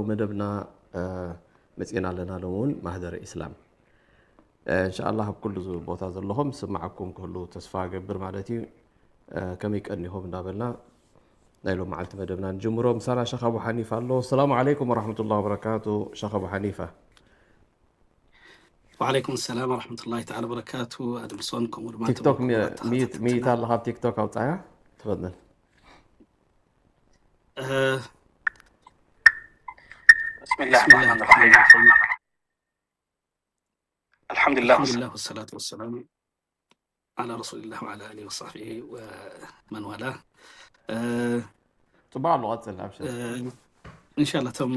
መደብና መፂና ኣለና። ሎም እውን ማህደረ ኢስላም እንሻላ ኣብ ኩሉ ቦታ ዘለኹም ስማዓኩም ክህሉ ተስፋ ገብር ማለት እዩ። ከመይ ቀኒኹም እንዳበልና ናይ ሎም መዓልቲ መደብና ንጅምሮ። ምሳና ሸኽ ኣቡ ሓኒፋ ኣሎ። ሰላሙ ዓለይኩም ወራሕመቱላ ወበረካቱ። ሸኽ ኣቡ ሓኒፋ። ወዓለይኩም ሰላም ወራሕመቱላሂ ተዓላ ወበረካቱ። ኣድምሶን ከምኡ ድማ ቲክቶክ ሚት ኣለካ ኣብ ቲክቶክ ኣውፃያ ትፈጥን ብስምላህ ራሕማን ራሒም። ኣልሓምዱሊላህ ወሰላቱ ወሰላም ዓላ ረሱሊላህ ወዓላ ኣሊሂ ወሳሕቢሂ ወመን ዋላ። ፅቡቅ ኣሎ ቀፅል ኣብሽር። እንሻላ እቶም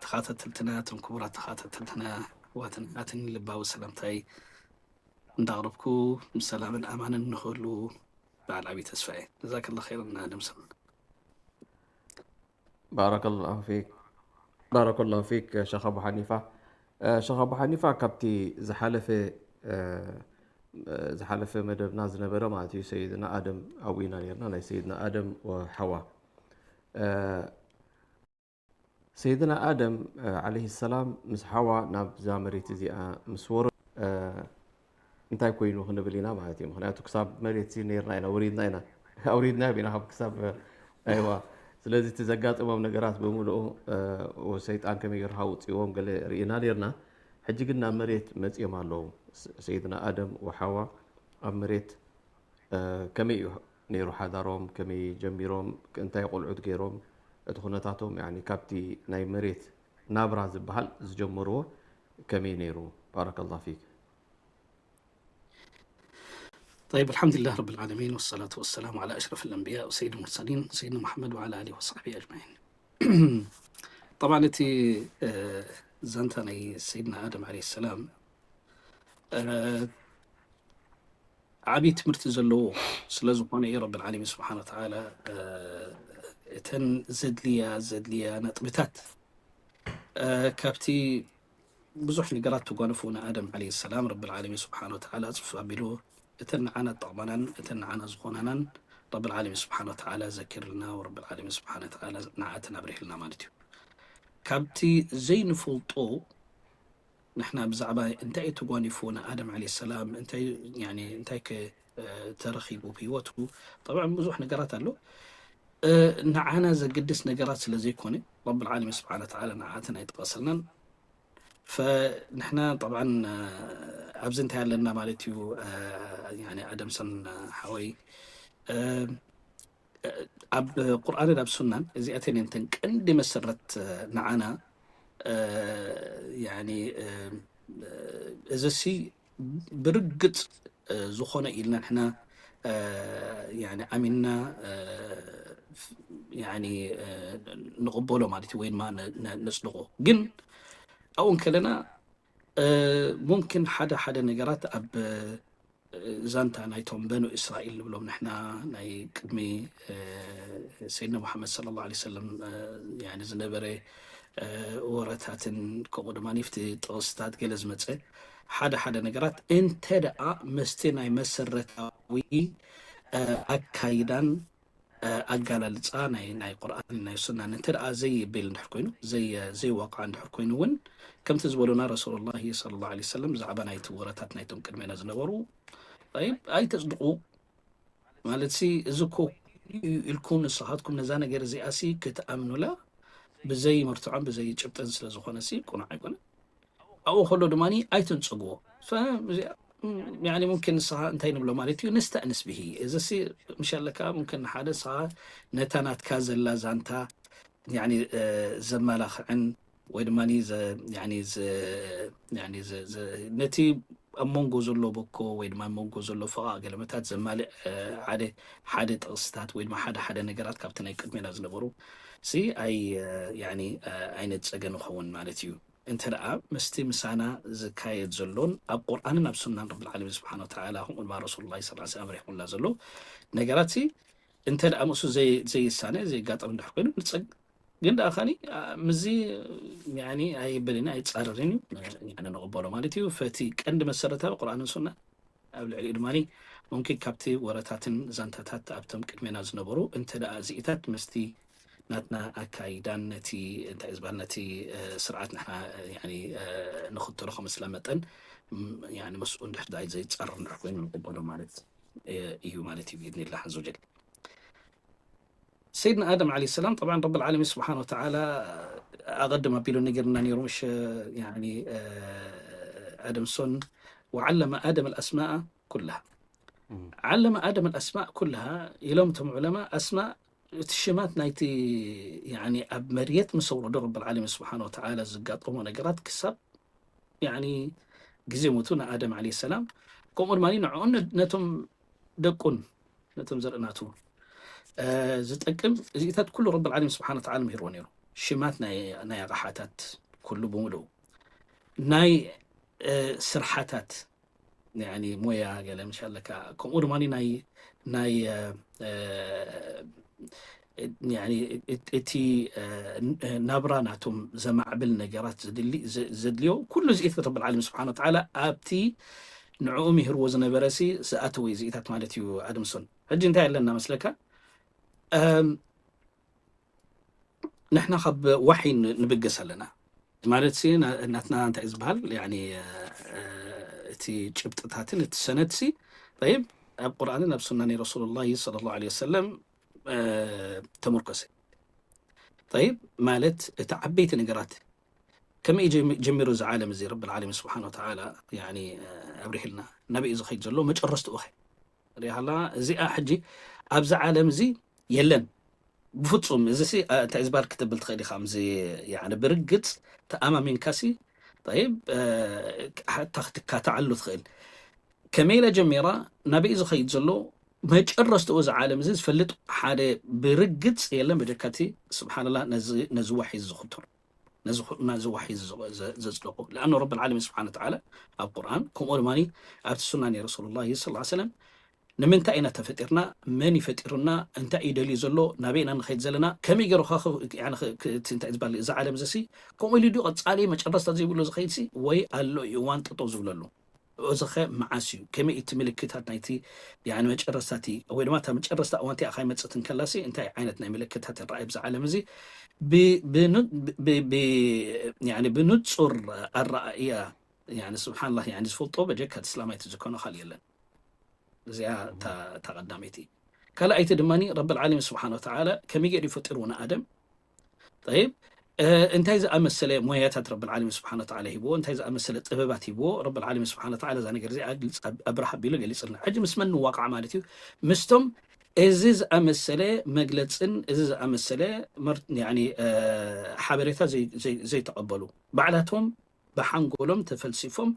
ተኻተተልትና እቶም ክቡራት ተኻተተልትና ዋትን ኣትን ልባዊ ሰላምታይ እንዳቕረብኩ ብሰላምን ኣማንን ንኽህሉ በዓል ዓብዪ ተስፋ እየ። ጀዛከላ ኸይረን ኣደም ሰመን። ባረከላሁ ፊክ ባረከላሁ ፊክ ሸኽ ኣቡ ሓኒፋ። ሸኽ ኣቡ ሓኒፋ ካብቲ ዝሓለፈ ዝሓለፈ መደብና ዝነበረ ማለት እዩ ሰይድና ኣደም ኣብኡ ኢና ነርና። ናይ ሰይድና ኣደም ወሓዋ ሰይድና ኣደም ዓለይሂ ሰላም ምስ ሓዋ ናብዛ መሬት እዚኣ ምስ ወረዱ እንታይ ኮይኑ ክንብል ኢና ማለት እዩ። ምክንያቱ ክሳብ መሬት ሲ ነርና ኢና ወሪድና ኢና ኣውሪድና ቢና ካብ ክሳብ ኣይዋ ስለዚ እቲ ዘጋጠሞም ነገራት ብምልኡ ሰይጣን ከመይ ገይሩ ውፅእዎም ገለ ርኢና ነርና። ሕጂ ግን ናብ መሬት መፅኦም ኣለዉ። ሰይድና ኣደም ወሓዋ ኣብ መሬት ከመይ እዩ ነይሩ ሓዳሮም፣ ከመይ ጀሚሮም፣ እንታይ ቆልዑት ገይሮም፣ እቲ ኩነታቶም ያኒ ካብቲ ናይ መሬት ናብራ ዝበሃል ዝጀመርዎ ከመይ ነይሩ? ባረከላሁ ፊክ። طيب الحمد لله رب العالمين والصلاة والسلام على أشرف الأنبياء وسيد المرسلين سيدنا محمد وعلى آله وصحبه أجمعين. طبعا እቲ ዛንታ ናይ ሰይድና ኣደም ዓለይሂ ሰላም ዓብዪ ትምህርቲ ዘለዎ ስለ ዝኾነ እዩ ረብል ዓለሚን ስብሓን ወተዓላ እተን ዘድልያ ዘድልያ ነጥብታት ካብቲ ብዙሕ ነገራት ተጓንፉ ንኣደም ዓለይሂ ሰላም ረብል ዓለሚን ስብሓን ወተዓላ ፅፍ ኣቢሉ እተን ንዓና ዝጠቕማናን እተን ንዓና ዝኾናናን ረብል ዓለሚን ስብሓን ወተዓላ ዘኪርልና ወረብል ዓለሚን ስብሓን ወተዓላ ንዓተን ኣብሪህልና ማለት እዩ። ካብቲ ዘይንፈልጦ ንሕና ብዛዕባ እንታይ እዩ ተጓኒፉ ንኣደም ዓለይሂ ሰላም እንታይ እንታይ ተረኺቡ ብህይወቱ ጠብዓ ብዙሕ ነገራት ኣሎ። ንዓና ዘግድስ ነገራት ስለ ዘይኮነ ረብል ዓለሚን ስብሓን ወተዓላ ንዓተን ኣይጠቐሰልናን። ፈንሕና ጠብዓ ኣብዚ እንታይ ኣለና ማለት እዩ። ኣደምሰን ሓወይ ኣብ ቁርኣንን ኣብ ሱናን እዚኣተን እየን እተን ቀንዲ መሰረት ንዓና እዚ ሲ ብርግፅ ዝኾነ ኢልና ንሕና ኣሚንና ንቕበሎ ማለት እዩ ወይ ድማ ነፅድቆ። ግን ኣብኡ ከለና ሙምኪን ሓደ ሓደ ነገራት ኣብ ዛንታ ናይቶም በኑ እስራኤል ንብሎም ንሕና ናይ ቅድሚ ሰይድና ሙሓመድ ሰለላሁ ዐለይሂ ወሰለም ዝነበረ ወረታትን ከምኡ ድማ ኒፍቲ ጥቕስታት ገለ ዝመፀ ሓደ ሓደ ነገራት እንተ ደኣ መስቲ ናይ መሰረታዊ ኣካይዳን ኣጋላልፃ ናይ ናይ ቁርኣን ናይ ሱናን እንተ ደኣ ዘይብል እንድሕር ኮይኑ ዘይዋቃዕ እንድሕር ኮይኑ እውን ከምቲ ዝበሉና ረሱሉላሂ ሰለላሁ ዐለይሂ ወሰለም ብዛዕባ ናይቲ ወረታት ናይቶም ቅድሜና ዝነበሩ ኣይተፅድቁ ማለት ሲ እዚ እኮ ኢልኩም ንስኻትኩም ነዛ ነገር እዚኣ ሲ ክትኣምኑላ ብዘይ መርትዖን ብዘይ ጭብጥን ስለ ዝኾነ ሲ ቁኑዕ ኣይኮነ። ኣብኡ ከሎ ድማ ኣይትንፅግዎ። ሙምኪን ንስኻ እንታይ ንብሎ ማለት እዩ ነስተእንስ ብሂ እዚ ሲ ምሽ ኣለካ ሙምኪን ንሓደ ንስኻ ነታ ናትካ ዘላ ዛንታ ዘማላኽዕን ወይ ድማ ነቲ ኣብ መንጎ ዘሎ በኮ ወይ ድማ ኣብ መንጎ ዘሎ ፈቓ ገለመታት ዘማልእ ሓደ ሓደ ጥቕስታት ወይ ድማ ሓደ ሓደ ነገራት ካብቲ ናይ ቅድሜና ዝነበሩ ሲ ኣይ ኣይነፀገ ንኸውን ማለት እዩ። እንተ ደኣ ምስቲ ምሳና ዝካየድ ዘሎን ኣብ ቁርኣንን ኣብ ሱናን ረብል ዓለሚን ስብሓን ወተዓላ ከምኡ ድማ ረሱሉላሂ ሰለላሁ ዐለይሂ ወሰለም ኣምሪሕኩምና ዘሎ ነገራት ሲ እንተ ደኣ ምስኡ ዘይ- ዘይሳነ ዘይጋጠም እንድሕር ኮይኑ ንፀግ ግን ደኣ ኸኒ ምስዚ ያኒ ኣይብልን ኣይፃረርን እዩ። ንቕበሎ ማለት እዩ። ፈቲ ቀንዲ መሰረታዊ ቁርኣንን ሱናን ኣብ ልዕሊኡ ድማ ሙምኪን ካብቲ ወረታትን ዛንታታት ኣብቶም ቅድሜና ዝነበሩ እንተ ደኣ እዚኢታት ምስቲ ናትና ኣካይዳን ነቲ እንታይ ዝበሃል ነቲ ስርዓት ንሕና ንኽተሎ ከመስላ መጠን ምስኡ እንድሕር ዘይፃረር እንድሕር ኮይኑ ንቅበሎ ማለት እዩ ማለት እዩ ብኢድኒላህ ዐዘ ወጀል። ሰይድና ኣደም ዓለይሂ ሰላም ጠብዓን ረብል ዓለሚን ስብሓነ ወተዓላ ኣቐድም ኣቢሉ ነጊርና ነይሩ ምሽ ኣደም ሶን ወዓለመ ኣደም ኣልኣስማእ ኩላሃ ዓለመ ኣደም ኣልኣስማእ ኩላሃ ኢሎም እቶም ዑለማ ኣስማእ እቲ ሽማት ናይቲ ኣብ መርየት ምስ ኣውረዶ ረብል ዓለሚን ስብሓነ ወተዓላ ዝጋጠሞ ነገራት ክሳብ ግዜ ሞቱ ንኣደም ዓለይሂ ሰላም ከምኡ ድማ ንዕኡን ነቶም ደቁን ነቶም ዘርእናቱ ዝጠቅም እዚኢታት ኩሉ ረብል ዓለሚን ስብሓነ ወተዓላ ምሂርዎ ነይሩ። ሽማት ናይ ኣቕሓታት ኩሉ ብምሉኡ ናይ ስርሓታት ሞያ ገለ ምሻለካ ከምኡ ድማ ናይ ናይ እቲ ናብራ ናቶም ዘማዕብል ነገራት ዘድልዮ ኩሉ ዝኢት ረብል ዓለሚን ስብሓነ ወተዓላ ኣብቲ ንዕኡ ምሂርዎ ዝነበረ ሲ ዝኣተወ ዝኢታት ማለት እዩ። ኣድምሶን ሕጂ እንታይ ኣለና መስለካ? ንሕና ካብ ዋሒ ንብገስ ኣለና ማለት ሲ ናትና እንታይ ዝበሃል እቲ ጭብጥታትን እቲ ሰነድ ሲ ይብ ኣብ ቁርኣንን ኣብ ሱና ናይ ረሱሉላሂ ሰለላሁ ዐለይሂ ወሰለም ተመርኮሰ ይብ ማለት እቲ ዓበይቲ ነገራት ከመይ ጀሚሩ እዚ ዓለም እዚ ረብል ዓለሚን ስብሓን ወተዓላ ኣብሪህልና ናበይ እዩ ዝኸይድ ዘሎ መጨረስትኡ ኸ ሪሃላ እዚኣ ሕጂ ኣብዚ ዓለም እዚ የለን ብፍፁም እዚ እንታይ ዝበሃል ክትብል ትኽእል ኢኻ ምዚ ብርግፅ ተኣማሚንካሲ ይብ ሓታ ክትካተዓሉ ትኽእል ከመይ ኢላ ጀሚራ ናበይ ዝኸይድ ዘሎ መጨረስትኡ እዚ ዓለም እዚ ዝፈልጥ ሓደ ብርግፅ የለን በጀካቲ ስብሓንላ ነዚ ዋሒ ዝኽተሉ ነዚ ዋሒ ዘፅደቁ ለኣኑ ረብ ዓለሚን ስብሓን ተዓላ ኣብ ቁርኣን ከምኡ ድማ ኣብቲ ሱና ናይ ረሱሉላ ስ ሰለም ንምንታይ ኢና ተፈጢርና መን ይፈጢሩና እንታይ እዩ ደልዩ ዘሎ ናበይና ንኸይድ ዘለና ከመይ ገይሩ እንታይ ዝበሃል እዚ ዓለም እዚ ከምኡ ኢሉ ድዩ ቀፃሊ መጨረስታ ዘይብሉ ዝኸይድሲ ወይ ኣሎ እዩ እዋን ጠጠው ዝብለሉ እዚኸ መዓስ እዩ ከመይ እቲ ምልክታት ናይቲ መጨረስታ ወይ ድማ እታ መጨረስታ እዋን እቲኣ ካይመፅእ እንከላሲ እንታይ ዓይነት ናይ ምልክታት ይረኣይ ብዚ ዓለም እዚ ብንፁር ኣረኣእያ ስብሓንላ ዝፈልጦ በጀካ እስላማይቲ ዝኾነ ካል የለን እዚኣ እታ ቀዳመይቲ ካልኣይቲ ድማ ረብል ዓለሚን ስብሓን ወተዓላ ከመይ ገይሩ ይፈጢርዎ ንኣደም ይብ እንታይ ዝኣመሰለ ሞያታት ረብል ዓለሚን ስብሓን ወተዓላ ሂብዎ እንታይ ዝኣመሰለ ጥበባት ሂብዎ ረብል ዓለሚን ስብሓን ወተዓላ እዛ ነገር እዚኣ ግልፂ ኣብርሃ ቢሉ ገሊፅልና ሕጂ ምስ መን ንዋቃዕ ማለት እዩ ምስቶም እዚ ዝኣመሰለ መግለፅን እዚ ዝኣመሰለ ሓበሬታ ዘይተቐበሉ ባዕላቶም ብሓንጎሎም ተፈልሲፎም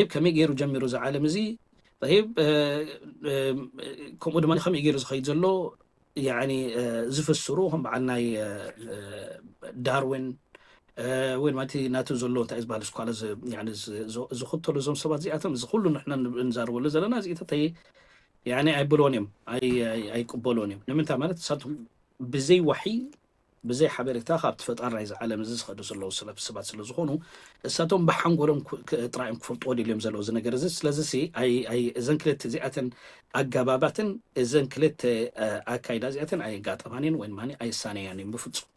ይብ ከመይ ገይሩ ጀሚሩ እዚ ዓለም እዚ ይብ ከምኡ ድማ ከመይ ገይሩ ዝኸይድ ዘሎ ዝፍስሩ ከም በዓል ናይ ዳርዊን ወይ ድማ ናቱ ዘሎ እንታይ ዝበሃል ስኳላ ዝኽተሉ እዞም ሰባት እዚኣቶም እዚ ኩሉ ንሕና ንዛረበሉ ዘለና እዚኢታት ኣይብልዎን እዮም ኣይቅበልዎን እዮም ንምንታይ ማለት ንሳቶም ብዘይ ዋሒ ብዘይ ሓበሬታ ካብቲ ፈጣሪ ናይዚ ዓለም እዚ ዝኸዱ ዘለዉ ሰባት ስለ ዝኾኑ እሳቶም ብሓንጎሎም ጥራዮም ክፈልጥዎ ደልዮም ዘለዉ እዚ ነገር እዚ ስለዚ እዘን ክልተ እዚኣተን ኣጋባባትን እዘን ክልተ ኣካይዳ እዚኣተን ኣየጋጠማን እየን ወይ ድማ ኣይሳነያን እየን ብፍፁም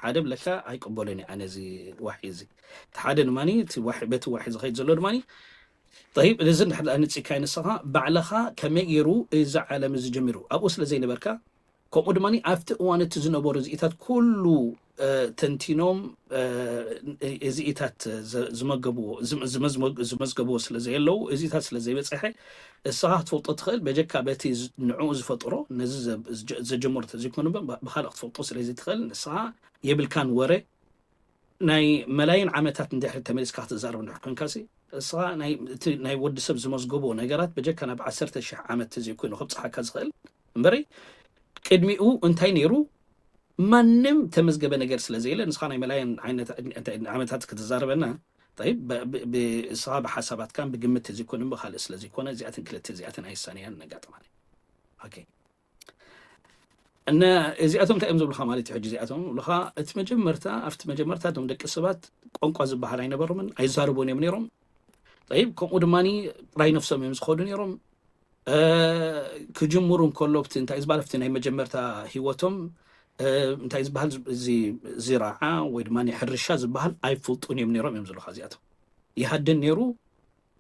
ሓደ ብለካ ኣይቅበሎን እየ ኣነ እዚ ዋሒ እዚ እቲ ሓደ ድማ በቲ ዋሒ ዝኸይድ ዘሎ ድማ ይብ እዚ ንድሕር ንፅካይ ንስኻ ባዕልኻ ከመይ ገይሩ እዚ ዓለም እዚ ጀሚሩ ኣብኡ ስለ ዘይነበርካ ከምኡ ድማ ኣብቲ እዋን እቲ ዝነበሩ እዚኢታት ኩሉ ተንቲኖም እዚኢታት ዝመገብዎ ዝመዝገብዎ ስለ ዘየለዉ እዚታት ስለ ዘይበፀሐ እስኻ ክትፈልጦ ትኽእል በጀካ በቲ ንዕኡ ዝፈጥሮ ነዚ ዘጀመሩ ተዘይኮኑ ብካልእ ክትፈልጦ ስለ ዘይትኽእል ንስኻ የብልካን ወረ ናይ መላይን ዓመታት እንድሕር ተመሊስካ ክትዛረብ እንድሕር ኮንካ እስኻ ናይ ወዲ ሰብ ዝመዝገቦ ነገራት በጀካ ናብ ዓሰርተ ሽሕ ዓመት ተዘይኮይኑ ከብፅሓካ ዝኽእል እምበረይ ቅድሚኡ እንታይ ነይሩ ማንም ተመዝገበ ነገር ስለ ዘየለ ንስኻ ናይ መላይን ዓመታት ክትዛረበና እስኻ ብሓሳባትካን ብግምት ተዘይኮይኑ ብካልእ ስለ ዘይኮነ እዚኣትን ክልተ እዚኣትን ኣይሳነያን ነጋጥማኒ እዚኣቶም እንታይ እዮም ዝብሉካ ማለት እዩ ሕጂ እዚኣቶም ይብሉካ እቲ መጀመርታ ኣብቲ መጀመርታ እቶም ደቂ ሰባት ቋንቋ ዝበሃል ኣይነበሮምን ኣይዛረቡን እዮም ነይሮም ይብ ከምኡ ድማ ጥራይ ነፍሶም እዮም ዝኸዱ ነይሮም ክጅምሩ እንከሎ ብቲ እንታይ ዝበሃል ኣብቲ ናይ መጀመርታ ህይወቶም እ፣ እንታይ ዝበሃል፣ እዚ ዝራዓ ወይ ድማ ናይ ሕርሻ ዝበሃል ኣይፈልጡን እዮም ነይሮም እዮም ዝብሉኻ እዚኣቶም። ይሃድን ነይሩ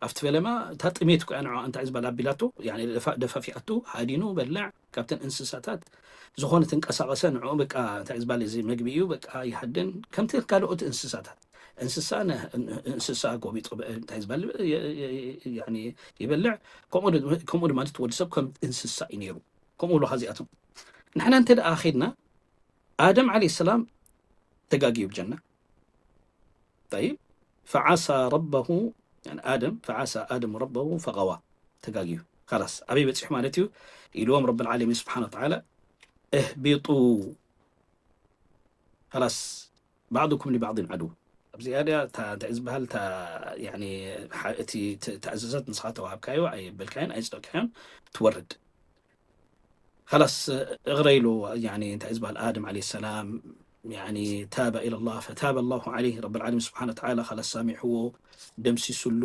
ኣብቲ ፈለማ። እታ ጥሜት እኮ እያ ንዕኣ እንታይ ዝበሃል ኣቢላቶ፣ ያኒ ደፋ-፣ ደፋፊኣቱ፣ ሃዲኑ በልዕ። ካብተን እንስሳታት ዝኾነ ተንቀሳቐሰ ንዕኡ በቃ እንታይ ዝበሃል እዚ መግቢ እዩ፣ በቃ ይሃድን ከምቲ ካልኦት እንስሳታት። እንስሳ ነ-፣ እንስሳ ጎቢጡ ብ-፣ እንታይ ዝበሃል የ-፣ የ-፣ የ-፣ ያኒ ይበልዕ። ከምኡ ድ-፣ ከምኡ ድማ እቲ ወዲ ሰብ ከም እንስሳ እዩ ነይሩ። ከምኡ ብሉኻ እዚኣቶም። ንሕና እንተ ደኣ ኸድና ኣደም ዓለይሂ ሰላም ተጋግዩ ብጀና። ጠይብ፣ ፈዓሳ ረበሁ፣ ያኒ ኣደም፣ ፈዓሳ ኣደም ረበሁ ፈገዋ፣ ተጋግዩ። ኸላስ፣ ኣበይ በጺሑ ማለት እዩ? ኢልዎም ረብል ዓለሚን ስብሓነ ወተዓላ፣ እህቢጡ፣ ኸላስ፣ ባዕዱኩም ሊባዕድን ዓድው። ኣብዚኣ ድያ እታ እንታይ ዝበሃል፣ እታ፣ ያኒ፣ ሓ-፣ እቲ ት-፣ ትእዛዛት ንስኻ ተዋሃብካዮ፣ ኣይበልካዮን፣ ኣይጽደቅካዮን፣ ትወርድ። ኸላስ፣ እቕረ ኢሉ፣ ያኒ፣ እንታይ ዝበሃል፣ ኣደም ዓለይሂ ሰላም፣ ያኒ፣ ታበ ኢለላህ፣ ፈታበ ላሁ ዓለይህ፣ ረብል ዓለሚን ስብሓነ ወተዓላ፣ ኸላስ፣ ሳሚሕዎ፣ ደምሲሱሉ፣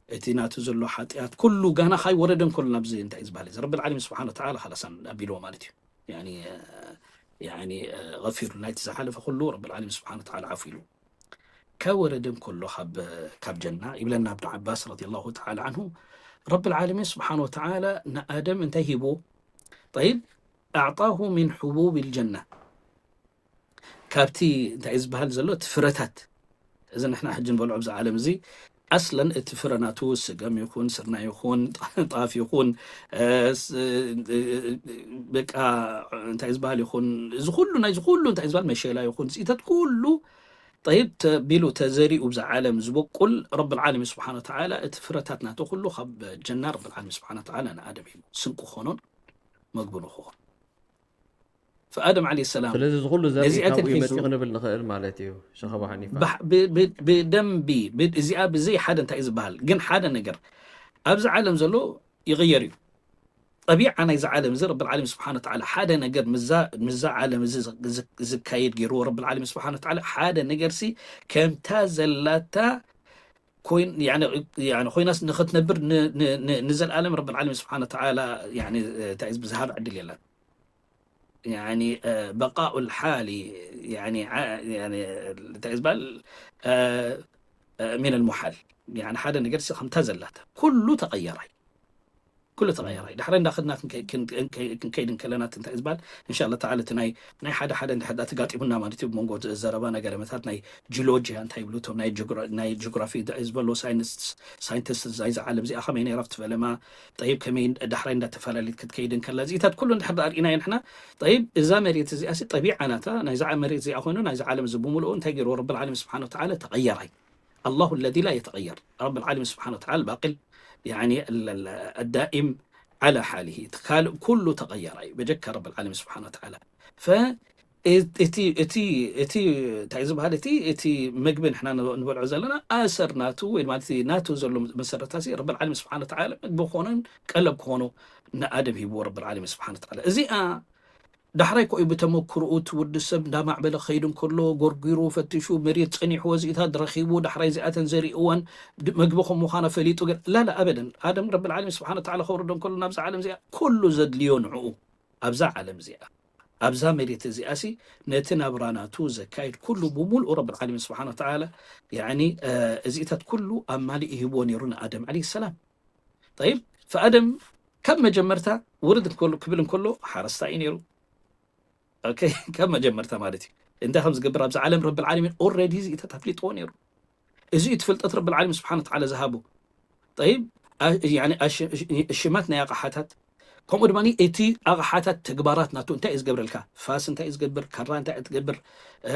እቲ ናቱ ዘሎ ሓጢኣት ኩሉ ጋና ካይወረደ እንከሎ ናብዚ እንታይ ዝበሃል እዚ ረብል ዓለሚን ስብሓነ ወተዓላ ኸላስ ኣቢልዎ ማለት እዩ። ያኒ፣ ያኒ፣ ገፊሩ ናይቲ ዝሓለፈ ኩሉ ረብል ዓለሚን ስብሓነ ወተዓላ ዓፉ ኢሉ። ከወረደ እንከሎ ካብ፣ ካብ ጀና ይብለና እብን ዓባስ ረዲየላሁ ተዓላ ዓንሁ፣ ረብል ዓለሚን ስብሓነ ወተዓላ ንኣደም እንታይ ሂብዎ? ጠይብ፣ ኣዕጣሁ ሚን ሕቡብ ልጀና፣ ካብቲ እንታይ ዝበሃል ዘሎ እቲ ፍረታት፣ እዚ ንሕና ሕጂ ንበልዖ ኣብዚ ዓለም እዚ፣ ኣስለን እቲ ፍረ ናቱ ስገም ይኹን፣ ስርናይ ይኹን፣ ጣፍ ይኹን፣ እ፣ ስ-፣ እ፣ በቃ እንታይ ዝበሃል ይኹን፣ እዚ ኩሉ፣ ናይዚ ኩሉ እንታይ ዝበሃል መሸላ ይኹን፣ ስኢታት ኩሉ ጠይብ ተቢሉ ተዘሪኡ ብዛ ዓለም ዝበቁል ረብል ዓለሚን ስብሓነ ወተዓላ እቲ ፍረታት ናቱ ኩሉ ካብ ጀና ረብል ዓለሚን ስብሓነ ወተዓላ ንኣደም ሂቡ ስንቁ ክኾኖን መግቢ ንክኾን። ፈኣደም ዓለይሂ ሰላም ስለዚ እዚ ኩሉ ዘርኢ ነዚኣተን ካብኡ እዩ ሒዙ መጺኡ ክንብል ንኽእል ማለት እዩ። ሸኽ ኣቡ ሓኒፋ። ባሕ-፣ ብ-፣ ብ-፣ ብደንቢ ብ-፣ እዚኣ ብዘይ ሓደ እንታይ እዩ ዝበሃል፣ ግን ሓደ ነገር ኣብዚ ዓለም ዘሎ ይቕየር እዩ። ጠቢዓ ናይዚ ዓለም እዚ ረብል ዓለሚን ስብሓነ ወተዓላ ሓደ ነገር ምስዛ፣ ምስዛ ዓለም እዚ ዝ-፣ ዝ-፣ ዝካየድ ገይርዎ ረብል ዓለሚን ስብሓነ ወተዓላ ሓደ ነገርሲ ከምታ ዘላታ ኮይን-፣ ያኒ፣ ያኒ ኮይናስ ንኽትነብር ን-፣ ን-፣ ን-፣ ንዘለኣለም ረብል ዓለሚን ስብሓነ ወተዓላ፣ ያኒ፣ እንታይ እዩ ዝሃብ ዕድል የለን። ያኒ፣ እ፣ በቃኡል ሓሊ፣ ያኒ፣ ዓ-፣ ያኒ፣ እንታይ እዩ ዝበሃል፣ እ፣ እ፣ ሚነል ሙሓል። ያኒ ሓደ ነገርሲ ከምታ ዘላታ ኩሉ ተቐየራይ። ኩሉ ተቐየራይ። ዳሕራይ እንዳኸድና ክንከ-፣ ክን-፣ ክንከ-፣ ክንከይድ እንከለና እቲ እንታይ ዝበሃል፣ እንሻላ ተዓላ እቲ ናይ፣ ናይ ሓደ ሓደ እንድሕር ደኣ ተጋጢሙና ማለት እዩ፣ ብመንጎ ዘረባ ናይ ገለመታት ናይ ጂኦሎጂያ እንታይ ይብሉ፣ እቶም ናይ ጂኦግራ-፣ ናይ ጂኦግራፊ ዝበሎ ሳይንስ-፣ ሳይንቲስት ናይዛ ዓለም እዚኣ ከመይ ነይራ ኣብቲ ፈለማ፣ ጠይብ ከመይ ዳሕራይ እንዳተፈላለየት ክትከይድ እንከላ፣ እዚታት ኩሉ እንድሕር ደኣ ርኢናዮ ንሕና፣ ጠይብ እዛ መሬት እዚኣ ሲ ጠቢዓ ናታ ናይዛ መሬት እዚኣ ኮይኑ ናይዛ ዓለም እዚ ብምልኡ እንታይ ገይርዎ ረብል ዓለሚን ስብሓነ ወተዓላ ተቐየራይ። ኣላሁ ለዚ ላ የተቐየር። ረብል ዓለሚን ስብሓነ ወተዓላ ባቂል፣ ያኒ፣ ለ-፣ ለ-፣ ኣዳኢም ዓላ ሓሊሂ። እቲ ካልእ ኩሉ ተቐየራይ በጀካ ረብል ዓለሚን ስብሓነ ወተዓላ። ፈ-፣ እቲ፣ እቲ፣ እቲ፣ እንታይ ዝበሃል፣ እቲ፣ እቲ መግቢ ንሕና ንበ-፣ ንበልዖ ዘለና ኣሰር ናቱ ወይ ድማ እቲ ናቱ ዘሎ መሰረታሲ ረብል ዓለሚን ስብሓነ ወተዓላ መግቢ ክኾኖን ቀለብ ክኾኖ ንኣደም ሂብዎ ረብል ዓለሚን ስብሓነ ወተዓላ። እዚኣ ዳሕራይ ኮ እዩ ብተመክሮኡ እቲ ወዲ ሰብ እንዳማዕበለ ክኸይድ እንከሎ፣ ጎርጒሩ፣ ፈቲሹ፣ መሬት ጸኒሕዎ፣ እዚኢታት ረኺቡ፣ ዳሕራይ እዚኣተን ዘሪእወን ድ-፣ መግቢ ከም ምዃና ፈሊጡ ገ-፣ ላ፣ ላ፣ ኣበደን። ኣደም ረብል ዓለሚን ስብሓነ ወተዓላ ከውርዶ እንከሎ ናብዛ ዓለም እዚኣ፣ ኩሉ ዘድልዮ ንዕኡ ኣብዛ ዓለም እዚኣ፣ ኣብዛ መሬት እዚኣሲ ነቲ ናብራ ናቱ ዘካይድ ኩሉ ብምሉኡ ረብል ዓለሚን ስብሓነ ወተዓላ፣ ያኒ፣ እ፣ እዚኢታት ኩሉ ኣማሊኡ ሂብዎ ነይሩ ንኣደም ዓለይሂ ሰላም። ጠይብ፣ ፈኣደም ካብ መጀመርታ ውርድ እንከሎ፣ ክብል እንከሎ ሓረስታይ እዩ ነይሩ። ኦኬ፣ ካብ መጀመርታ ማለት እዩ። እንታይ ከም ዝገብር ኣብዛ ዓለም ረብል ዓለሚን ኦልሬዲ እዚኢታት ኣፍሊጥዎ ነይሩ። እዚ እዩ እቲ ፍልጠት ረብል ዓለሚን ስብሓነ ወተዓላ ዝሃቦ። ጠይብ፣ ኣ-፣ ያኒ ኣሽ-፣ ሽማት ናይ ኣቕሓታት፣ ከምኡ ድማ እቲ ኣቕሓታት ተግባራት ናቱ እንታይ እዩ ዝገብረልካ? ፋስ እንታይ እዩ ዝገብር? ካራ እንታይ እዩ ትገብር? እ፣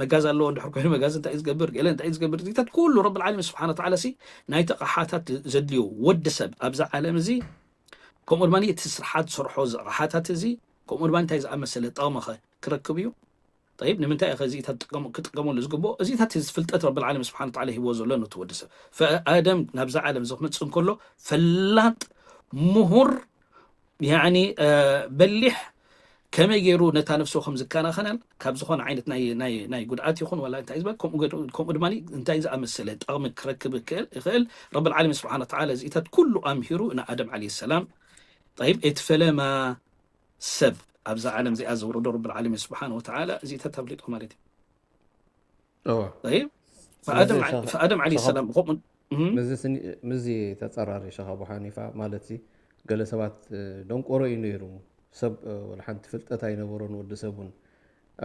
መጋዝ ኣለዎ እንድሕር ኮይኑ መጋዝ እንታይ እዩ ዝገብር? ገለ እንታይ እዩ ዝገብር? እዚታት ኩሉ ረብል ዓለሚን ስብሓነ ወተዓላ ሲ ናይቲ ኣቕሓታት ዘድልዮ ወዲ ሰብ ኣብዛ ዓለም እዚ፣ ከምኡ ድማ እቲ ስርሓት ዝሰርሖ እዚ ኣቕሓታት እዚ፣ ከምኡ ድማ እንታይ ዝኣመሰለ ጠቕሚ ኸ ክረክብ እዩ? ጠይብ፣ ንምንታይ እዩ ኸ እዚታት ጥቀሙ-፣ ክጥቀመሉ ዝግብኦ? እዚታት እዚ ፍልጠት ረብል ዓለሚን ስብሓነ ወተዓላ ሂብዎ ዘሎ ነቲ ወዲ ሰብ። ፈኣደም ናብዛ ዓለም እዚ ክመጽእ እንከሎ ፈላጥ፣ ምሁር፣ ያኒ፣ እ፣ በሊሕ፣ ከመይ ገይሩ ነታ ነፍሱ ከም ዝከናኸናል፣ ካብ ዝኾነ ዓይነት ናይ፣ ናይ፣ ናይ ጉድኣት ይኹን ዋላ እንታይ ዝበል፣ ከምኡ ገይሩ፣ ከምኡ ድማ እንታይ ዝኣመሰለ ጠቕሚ ክረክብ ይክእል፣ ይኽእል፣ ረብል ዓለሚን ስብሓነ ወተዓላ እዚታት ኩሉ ኣምሂሩ ንኣደም ዓለይሂ ሰላም። ጠይብ፣ እቲ ፈለማ ሰብ ኣብዛ ዓለም እዚኣ ዘውረዶ ረብል ዓለሚን ስብሓን ወተዓላ እዚታት ኣፍሊጦ ማለት እዩ። እዎ طيب ስለዚ ፈኣደም ሸኸ- ፈኣደም ዓለይሂ ሸኸ- ሰላም ከምኡ እህ፣ ምዚ ስኒ- ምዚ ተፀራሪ ሸኽ ኣቡ ሓኒፋ ማለት ሲ ገለ ሰባት እ፣ ደንቆሮ እዩ ነይሩ። ሰብ እ፣ ወላ ሓንቲ ፍልጠት ኣይነበሮን። ወዲ ሰብ እውን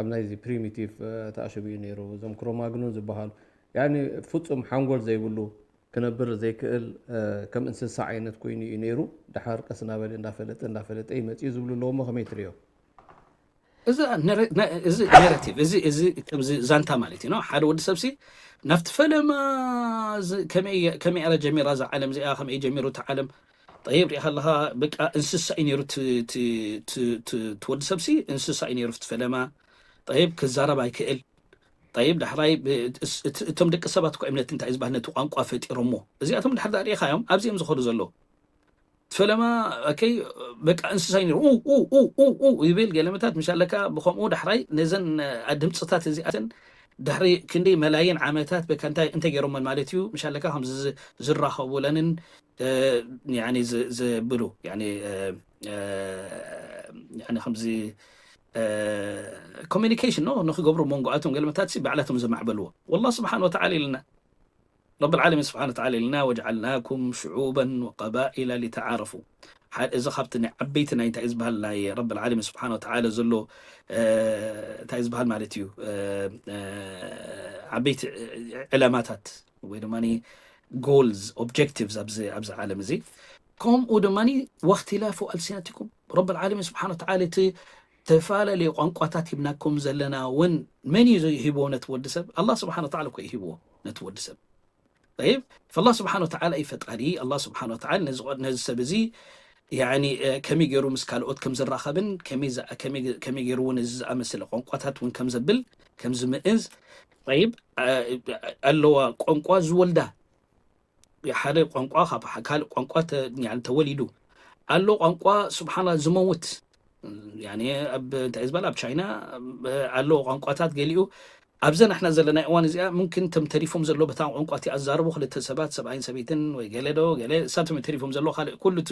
ኣብ ናይዚ ፕሪሚቲቭ እ፣ ተኣሽቡ እዩ ነይሩ። እዞም ክሮማግኖን ዝበሃሉ ያኒ ፍጹም ሓንጎል ዘይብሉ ክነብር ዘይክእል እ፣ ከም እንስሳ ዓይነት ኮይኑ እዩ ነይሩ። ድሓር ቀስ እናበለ እንዳፈለጠ እንዳፈለጠ ይመፅእ እዩ ዝብሉ ኣለዎ። እሞ ከመይ ትሪኦ? እዚ ነረ- ነ- እዚ ናራቲቭ እዚ እዚ ከምዚ ዛንታ ማለት እዩ ነው። ሓደ ወዲ ሰብሲ ናብቲ ፈለማ እዚ ከመይ ከመይ እያ ጀሚራ እዛ ዓለም እዚኣ ከመይ ጀሚሩ እቲ ዓለም ጠይብ ሪኢኻ ኣለኻ። በቃ እንስሳ እዩ ነይሩ እቲ- እቲ- እቲ- እቲ- እቲ ወዲ ሰብሲ እንስሳ እዩ ነይሩ እቲ ፈለማ። ጠይብ ክዛረብ ኣይክእል። ጠይብ ዳሕራይ ብ- እስ- እቲ- እቶም ደቂ ሰባት እኮ እምነት እንታይ ዝበሃል ነቲ ቋንቋ ፈጢሮሞ እዚኣቶም ድሕር ዳኣ ሪኢኻዮም ኣብዚ እዮም ዝኸዱ ዘለዉ። ፈለማ ኦኬ በቃ እንስሳ እዩ ነይሩ ኡ ኡ ኡ ኡ ኡ ይብል ገለመታት ምሻለካ ብከምኡ ዳሕራይ ነዘን አ፣ ድምፅታት እዚኣተን ድሕሪ ክንደይ መላይን ዓመታት በቃ እንታይ እንታይ ገይሮመን ማለት እዩ ምሻለካ ከምዚ ዝ- ዝራኸቡለንን እ፣ ያኒ ዝ- ዘብሉ ያኒ እ፣ እ፣ ያኒ ከምዚ ኮሚኒኬሽን ነው ንክገብሩ መንጎኣቶም ገለመታት ሲ ባዕላቶም ዘማዕበልዎ ወላ ስብሓን ወተዓላ ኢልና ረብ ዓለሚን ስብሓን ወተዓላ ኢልና ወጀዓልናኩም ሽዑበን ወቀባኢላ ሊተዓረፉ ሓደ እዚ ካብቲ ናይ ዓበይቲ ናይ እንታይ ዝበሃል ናይ ረብ ዓለሚን ስብሓን ወተዓላ ዘሎ እ፣ እንታይ ዝበሃል ማለት እዩ እ፣ እ፣ ዓበይቲ ዕላማታት ወይ ድማ ጎልስ ኦብጀክቲቭስ ኣብዚ ኣብዚ ዓለም እዚ ከምኡ ድማ ወክትላፉ ኣልሲነትኩም ረብ ዓለሚን ስብሓን ወተዓላ እቲ ተፈላለዩ ቋንቋታት ሂብናኩም ዘለና እውን መን እዩ ሂብዎ ነቲ ወዲ ሰብ ኣላ ስብሓን ወተዓላ እኮ እዩ ሂብዎ ነቲ ወዲ ሰብ طيب فالله سبحانه وتعالى እዩ ፈጣሪ ኣላ ስብሓን ወተዓላ ነዚ ቆ- ነዚ ሰብ እዚ ያኒ እ፣ ከመይ ገይሩ ምስ ካልኦት ከም ዝራኸብን ከመይ ዝኣ- ከመይ ገ- ከመይ ገይሩ እውን እዚ ዝኣመሰለ ቋንቋታት እውን ከም ዘብል ከም ዝምእዝ طيب እ፣ ኣለዋ ቋንቋ ዝወልዳ ሓደ ቋንቋ ካብ xa- ካልእ ቋንቋ ተ- ያኒ ተወሊዱ ኣሎ ቋንቋ ስብሓና ዝመውት ያኒ ኣብ እንታይ ዝበል ኣብ ቻይና ኣሎ ቋንቋታት ገሊኡ ኣብዘን ኣሕና ዘለና እዋን እዚኣ ምምክን እቶም ተሪፎም ዘሎ በታ ቋንቋ እቲ ኣዛርቦ ክልተ ሰባት ሰብኣይን ሰበይትን ወይ ገለ ዶ ገለ እሳቶም ተሪፎም ዘሎ ካልእ ኩሉ እቲ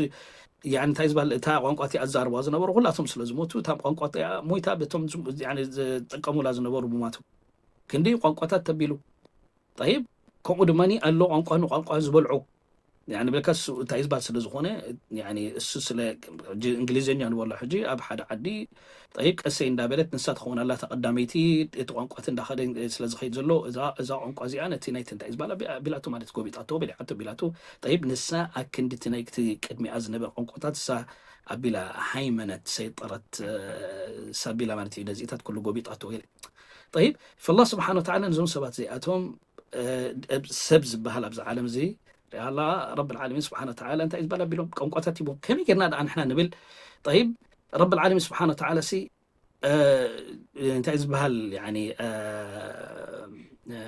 ያኒ እንታይ ዝበሃል እታ ቋንቋ እቲ ኣዛርቦ ዝነበሩ ኩላቶም ስለ ዝሞቱ እታ ቋንቋ እቲኣ ሞይታ በቶም ዝም- ያኒ ዝጥቀሙላ ዝነበሩ ብማቶም ክንደይ ቋንቋታት ተቢሉ طيب ከምኡ ድማ ኣሎ ቋንቋ ንቋንቋ ዝበልዑ ያኒ ብለካ እሱ እንታይ ዝበሃል ስለ ዝኾነ ያኒ እሱ ስለ ሕጂ እንግሊዝኛ ንበሎ ሕጂ ኣብ ሓደ ዓዲ ጠይብ ቀሰይ እንዳበለት ንሳ ትኸውን ኣላ ተቐዳመይቲ እቲ ቋንቋት እንዳኸደ ስለ ዝኸይድ ዘሎ እዛ እዛ ቋንቋ እዚኣ ነቲ ናይቲ እንታይ ዝበሃል ኣቢ- ኣቢላቶ ማለት ጎቢጣቶ በሊዓቶ ቢላቶ ጠይብ ንሳ ኣክንዲ እቲ ናይቲ ቅድሚኣ ዝነበረ ቋንቋታት እሳ ኣቢላ ሃይመነት ሰይጠረት እሳ ኣቢላ ማለት እዩ ነዚታት ኩሉ ጎቢጣቶ ገለ طيب فالله سبحانه وتعالى ነዞም ሰባት እዚኣቶም እ፣ ሰብ ዝበሃል ኣብዚ ዓለም እዚ ሪኣላ ረብ ዓለሚን ስብሓን ወተዓላ እንታይ ዝበሃል ኣቢሎም ቋንቋታት ሂቦም ከመይ ጌርና ደኣ ንሕና ንብል طيب ረብ ዓለሚን ስብሓን ወተዓላ ሲ እ፣ እንታይ ዝበሃል ያኒ እ፣ እ፣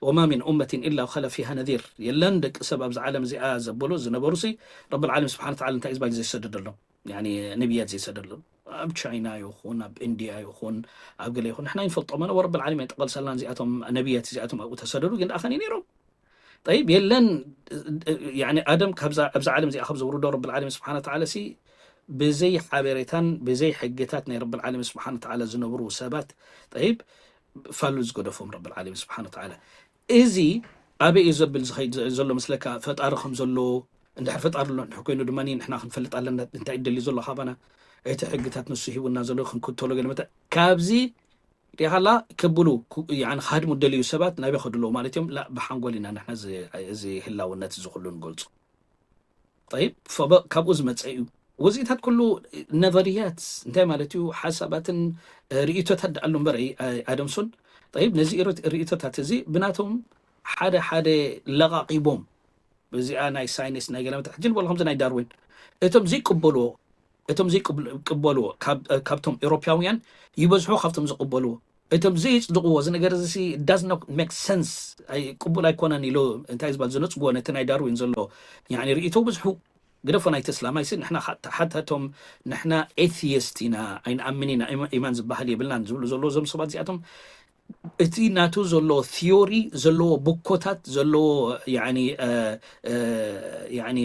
وما من أمة إلا خلا فيها نذير የለን ደቂ ሰብ ኣብዚ ዓለም እዚኣ ዘበሎ ዝነበሩ ሲ ረብ ዓለሚን ስብሓን ወተዓላ እንታይ ዝበሃል ዘይሰደደሎም ያኒ ነቢያት ዘይሰደሎም ኣብ ቻይና ይኹን ኣብ ኢንድያ ይኹን ኣብ ገለ ይኹን ንሕና ይንፈልጦም ኣነ ወረብ ዓለም ኣይጠቐልሰልናን እዚኣቶም ነቢያት እዚኣቶም ኣብኡ ተሰደዱ ግን ደኣ ከኒ ነይሮም ጠይብ የለን ያኒ ኣደም ካብዛ ኣብዛ ዓለም እዚኣ ካብ ዘውርዶ ረብ ዓለም ስብሓን ወተዓላ ሲ ብዘይ ሓበሬታን ብዘይ ሕግታት ናይ ረብ ዓለም ስብሓን ወተዓላ ዝነብሩ ሰባት ጠይብ ፋሉ ዝገደፎም ረብ ዓለም ስብሓን ወተዓላ እዚ ኣበይ እዩ ዘብል ዝኸይድ ዘሎ መስለካ ፈጣሪ ከም ዘሎ እንድሕር ፈጣሪ ኣሎ እንድሕር ኮይኑ ድማ ንሕና ክንፈልጥ ኣለና እንታይ ደልዩ ዘሎ ካባና እቲ ሕግታት ንሱ ሂቡና ዘሎ ክንክተሎ ገለ መተ ካብዚ ሪኻላ ክብሉ ያን ካድሙ ደልዩ ሰባት ናበይ ከድለዉ ማለት እዮም ላ ብሓንጎል ኢና ንሕና እዚ ህላውነት እዚ ኩሉ ንገልፁ طيب فب- ካብኡ ዝመፀ እዩ ወዚታት ኩሉ ነظርያት እንታይ ማለት እዩ ሓሳባትን ርእቶታት ደኣሉ እምበር ኣይ- ኣይ- ኣደምሱን طيب ነዚ ርእቶ- ርእቶታት እዚ ብናቶም ሓደ ሓደ ለቓቂቦም እዚኣ ናይ ሳይንስ ናይ ገለመት ሕጂ ንበሎ ከምዚ ናይ ዳርዊን እቶም ዘይቅበልዎ እቶም ዘይቅበልዎ ካብ- ካብቶም ኤሮፓውያን ይበዝሑ ካብቶም ዝቅበልዎ እቶም ዘየፅድቕዎ እዚ ነገር እዚ does not make sense ኣይ- ቅቡል ኣይኮነን ኢሉ እንታይ ዝበል ዝነፅግዎ ነቲ ናይ ዳርዊን ዘሎ ያኒ ርእቶ ብዙሑ ግደፎ ናይ ተስላማይ ሲ ንሕና ሓ- ሓታቶም ንሕና ኤቲስት ኢና ኣይንኣምን ኢና ኢማ- ኢማን ዝበሃል የብልናን ዝብሉ ዘለዎ እዞም ሰባት እዚኣቶም እቲ ናቱ ዘሎ ቲዮሪ ዘለዎ ብኮታት ዘለዎ ያኒ እ፣ እ፣ ያኒ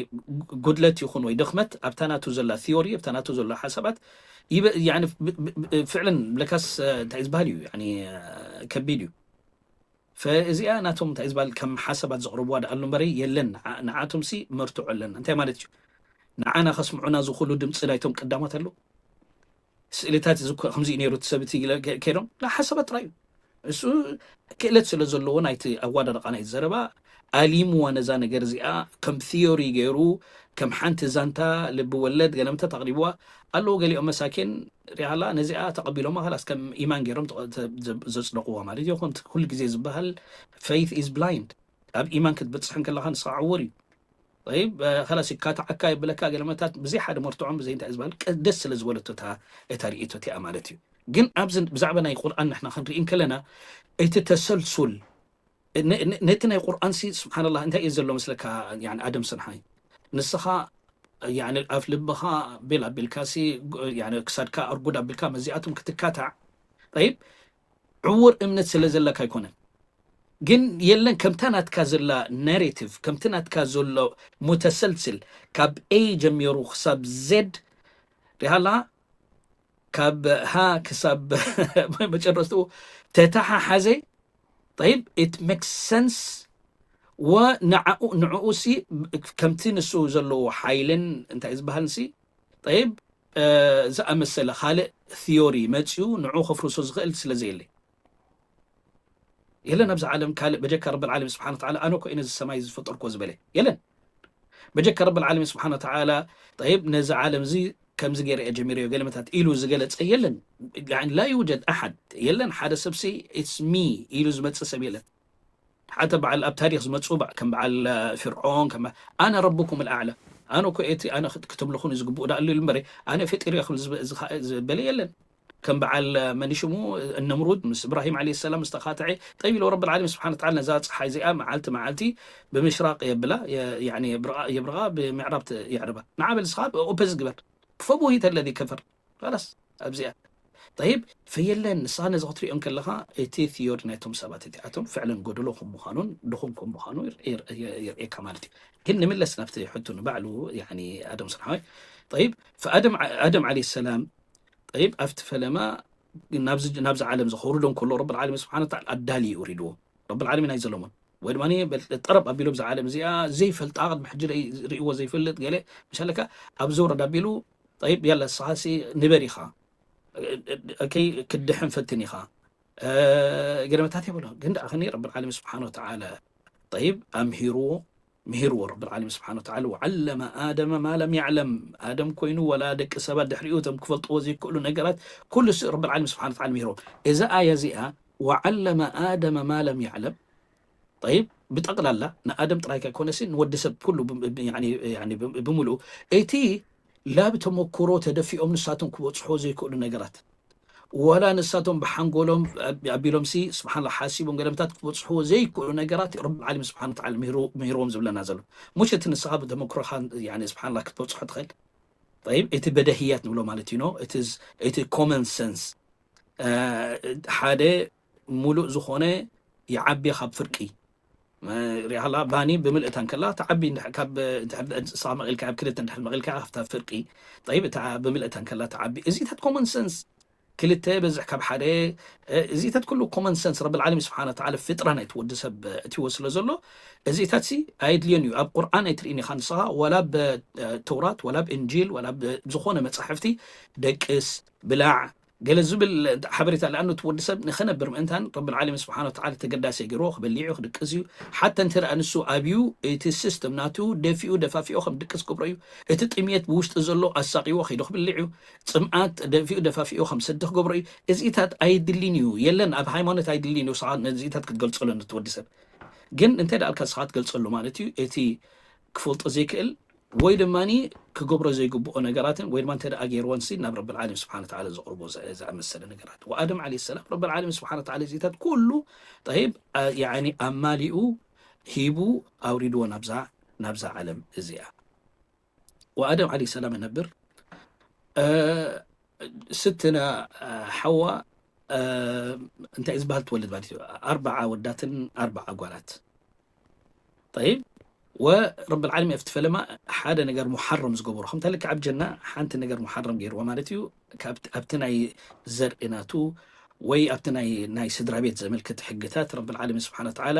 ጉድለት ይኹን ወይ ድኽመት ኣብታ ናቱ ዘላ ቲዮሪ ኣብታ ናቱ ዘሎ ሓሳባት ይበ- ያኒ ብ- ብ- ብ- ፍዕልን ለካስ እ፣ እንታይ ዝበሃል እዩ ያኒ እ፣ ከቢድ እዩ። ፈእዚኣ ናቶም እንታይ ዝበሃል ከም ሓሳባት ዘቕርብዋ ደኣሉ እምበሪ የለን ንዓ- ንዓቶም ሲ መርትዖ ኣለና እንታይ ማለት እዩ? ንዓና ከስምዑና ዝኽእሉ ድምፂ ናይቶም ቀዳማት ኣሎ ስእልታት እዚ እኮ ከምዚ እዩ ነይሩ እቲ ሰብ እቲ ኢለ ከ- ከይዶም ላ ሓሳባት ጥራይ እዩ። እሱ ክእለት ስለ ዘለዎ ናይቲ ኣዋዳድቃ ናይቲ ዘረባ ኣሊምዋ ነዛ ነገር እዚኣ ከም ቲዮሪ ገይሩ ከም ሓንቲ ዛንታ ልቢ ወለድ ገለምታት ኣቕሪብዋ ኣለዉ። ገሊኦም መሳኪን ሪሃላ ነዚኣ ተቐቢሎማ ላስ ከም ኢማን ገይሮም ተቐ- ተ- ዘ- ዘጽደቕዋ ማለት እዩ። ከምቲ ኩሉ ግዜ ዝበሃል faith is blind ኣብ ኢማን ክትበጽሕ እንከለኻ ንስኻ ዕውር እዩ። طيب خلاص ይካትዓካ የብለካ ገለመታት ብዘይ ሓደ መርትዖም ብዘይ እንታይ ዝበሃል ቀ- ደስ ስለ ዝበለቶ እታ እታ ርእይቶ እቲኣ ማለት እዩ። ግን ኣብዚ ብዛዕባ ናይ ቁርኣን ንሕና ክንርኢ እንከለና እቲ ተሰልሱል ነ- ነ- ነቲ ናይ ቁርኣን ሲ ስብሓንላህ እንታይ እዩ ዘሎ መስለካ? ያኒ ኣደም ሰንሓይ ንስኻ ያኒ ኣብ ልብኻ ቤል ኣቢልካ ሲ ያኒ ክሳድካ ኣርጉድ ኣቢልካ መዚኣቶም ክትካታዕ طيب ዕውር እምነት ስለ ዘለካ ኣይኮነን ግን የለን ከምታ ናትካ ዘላ ናሬቲቭ ከምቲ ናትካ ዘሎ ሙተሰልስል ካብ ኤ ጀሚሩ ክሳብ ዜድ ሪሃላ ካብ ሃ ክሳብ መጨረስትኡ ተተሓሓዘ طيب it makes sense ወንዓኡ ንዕኡ ሲ ከምቲ ንሱ ዘለዎ ሓይልን እንታይ ዝበሃል ሲ طيب ዝኣመሰለ ካልእ ቲዮሪ መፅኡ ንዑ ከፍርሶ ዝኽእል ስለ ዘየለ የለን ኣብዚ ዓለም ካልእ በጀካ ረብል ዓለም ስብሓን ተዓላ ኣነ እኮ እነ ዝሰማይ ዝፈጠርኮ ዝበለ የለን በጀካ ረብል ዓለም ስብሓን ተዓላ طيب ነዚ ዓለም እዚ ከምዚ ገይረ እየ ጀሚረዮ ገለመታት ኢሉ ዝገለፀ የለን ላ ይውጀድ ኣሓድ የለን ሓደ ሰብሲ it's me ኢሉ ዝመፅእ ሰብ የለን ሓተ በዓል ኣብ ታሪክ ዝመፁ በ- ከም በዓል ፍርዖን ከም ኣነ ረብኩም ኣዕላ ኣነ እኮ እቲ ኣነ ክት- ክትምልኹኒ ዝግብኡ ዳኣሉ ኢሉ እምበረ ኣነ ፈጢረ ክብል ዝብ- ዝኸ- ዝበለ የለን ከም በዓል መን ሽሙ እነምሩድ ምስ እብራሂም ዓለ ሰላም ዝተኻትዐ ጠይብ ኢሎ ረብል ዓለሚን ስብሓን ተዓላ ነዛ ፀሓይ እዚኣ መዓልቲ መዓልቲ ብምሽራቅ የብላ የ- ያኒ የብርቓ የብርቓ ብምዕራብ ት- የዕርባ ንዓ በል ንስኻ ኦፖዝ ግበር ፈቡሂተ ለዚ ከፈር ላስ ኣብዚኣ طيب ፈየለን ንስኻ ነዚ ክትሪኦ እንከለኻ እቲ ቲዮሪ ናይቶም ሰባት እቲኣቶም ፍዕለን ጎደሎ ከም ምዃኑን ድኹም ከም ምዃኑ የርእየካ ማለት እዩ ግን ንምለስ ናብቲ ሕቱ ንባዕሉ ኣደም ስርሓዊ طيب ፈኣደም ኣደም ዓለ ሰላም طيب ኣብቲ ፈለማ ናብዚ ናብዚ ዓለም እዚ ከውርዶ እንከሎ ረብል ዓለሚን ስብሓን ተዓላ ኣዳሊ እዩ ውሪድዎ ረብል ዓለሚን ኣይዘለሞን ወይ ድማ ጠረብ ኣቢሎም እዛ ዓለም እዚኣ ዘይፈልጣ ቅድሚ ሕጂ ርእይዎ ዘይፈልጥ ገለ ምሻለካ ኣብ ዘውረድ ኣቢሉ طيب ያላ ንስኻሲ ንበር ኢኻ ኦኬ ክትድሕን ፈትን ኢኻ ገለመታት የብሎ ግን ደኣ ከኒ ረብል ዓለሚን ስብሓን ወተዓላ طيب ኣምሂርዎ ምሂርዎ ረብል ዓለሚን ስብሓን ወተዓላ ወዓለመ ኣደመ ማ ለም ያዕለም ኣደም ኮይኑ ወላ ደቂ ሰባት ድሕሪኡ እቶም ክፈልጥዎ ዘይክእሉ ነገራት ኩሉ ስ ረብል ዓለሚን ስብሓን ወተዓላ ምሂርዎም እዛ ኣያ እዚኣ ወዓለመ ኣደመ ማ ለም ያዕለም طيب ብጠቕላላ ንኣደም ጥራይ ከይኮነሲ ንወዲ ሰብ ኩሉ ብምልኡ እቲ ላብ ተመክሮ ተደፊኦም ንሳቶም ክበፅሖ ዘይክእሉ ነገራት ወላ ንሳቶም ብሓንጎሎም ኣቢሎም ሲ ስብሓንላ ሓሲቦም ገለምታት ክበፅሕዎ ዘይክእሉ ነገራት ረብ ዓለም ስብሓን ተዓላ ምሂርዎም ዝብለና ዘሎ ሙሽ እቲ ንስኻ ብተመክሮኻ ስብሓንላ ክትበፅሖ ትኽእል طيب እቲ በደህያት ንብሎ ማለት እዩ እቲ common sense ሓደ ሙሉእ ዝኾነ ይዓቢ ካብ ፍርቂ ሪኣላ ባኒ ብምልእታ እንከላ ትዓቢ ካብ ንስኻ መቒልካ ኣብ ክልተ እንድሕር መቒልካ ካብታ ፍርቂ طيب እታ ብምልእታ እንከላ ትዓቢ እዚታት common sense ክልተ በዝሕ ካብ ሓደ እዚታት ኩሉ common sense ረብል ዓለሚን ስብሓን ወተዓላ ፍጥራ ናይቲ ወዲ ሰብ እትዎ ስለ ዘሎ እዚታት ሲ ኣየድልዮን እዩ ኣብ ቁርኣን ኣይትርእን ኢኻ ንስኻ ወላ ብ ተውራት ወላ ብ እንጂል ወላ ዝኾነ መጻሕፍቲ ደቅስ ብላዕ ገለ ዝብል ሓበሬታ ለኣኑ እቲ ወዲ ሰብ ንኸነብር ምእንታን ረብል ዓለሚን ስብሓን ወተዓላ ተገዳሲ ገይርዎ ክበሊዕ እዩ ክድቅስ እዩ ሓታ እንተ ደኣ ንሱ ኣብዩ እቲ system ናቱ ደፊኡ ደፋፊኡ ከም ድቅስ ክገብሮ እዩ እቲ ጥምየት ብውሽጢ ዘሎ ኣሳቂዎ ከይዱ ክብልዕ እዩ ፅምኣት ደፊኡ ደፋፊኡ ከም ሰዲ ክገብሮ እዩ እዚታት ኣይድልን እዩ የለን ኣብ ሃይማኖት ኣይድልን እዩ ስኻ ነዚታት ክትገልፀሉ ነቲ ወዲ ሰብ ግን እንተ ደኣ ኣልካ ስኻ ትገልፀሉ ማለት እዩ እቲ ክፈልጦ ዘይክእል ወይ ድማ ክገብሮ ዘይግብኦ ነገራትን ወይ ድማ እንተ ደኣ ገይርዎን ሲ ናብ ረብል ዓለም ስብሓን ተዓላ ዘቕርቦ ዝኣመሰለ ነገራት ወኣደም ዓለ ሰላም ረብል ዓለም ስብሓን ተዓላ እዚታት ኩሉ طيب ያኒ ኣማሊኡ ሂቡ ኣውሪድዎ ናብዛ ናብዛ ዓለም እዚኣ ወኣደም ዓለ ሰላም ነብር ስትና ሓዋ እ፣ እንታይ እዩ ዝበሃል ትወልድ ማለት እዩ። ኣርባዓ ወዳትን ኣርባዓ ጓላት። ጠይብ፣ ወረብ ዓለሚን ኣብቲ ፈለማ ሓደ ነገር ሙሓረም ዝገበሩ፣ ከምታ ልክዕ ኣብ ጀና ሓንቲ ነገር ሙሓረም ገይርዎ ማለት እዩ። ካብቲ፣ ኣብቲ ናይ ዘርኢ ናቱ ወይ ኣብቲ ናይ፣ ናይ ስድራ ቤት ዘመልክት ሕግታት ረብ ዓለሚን ስብሓነ ወተዓላ፣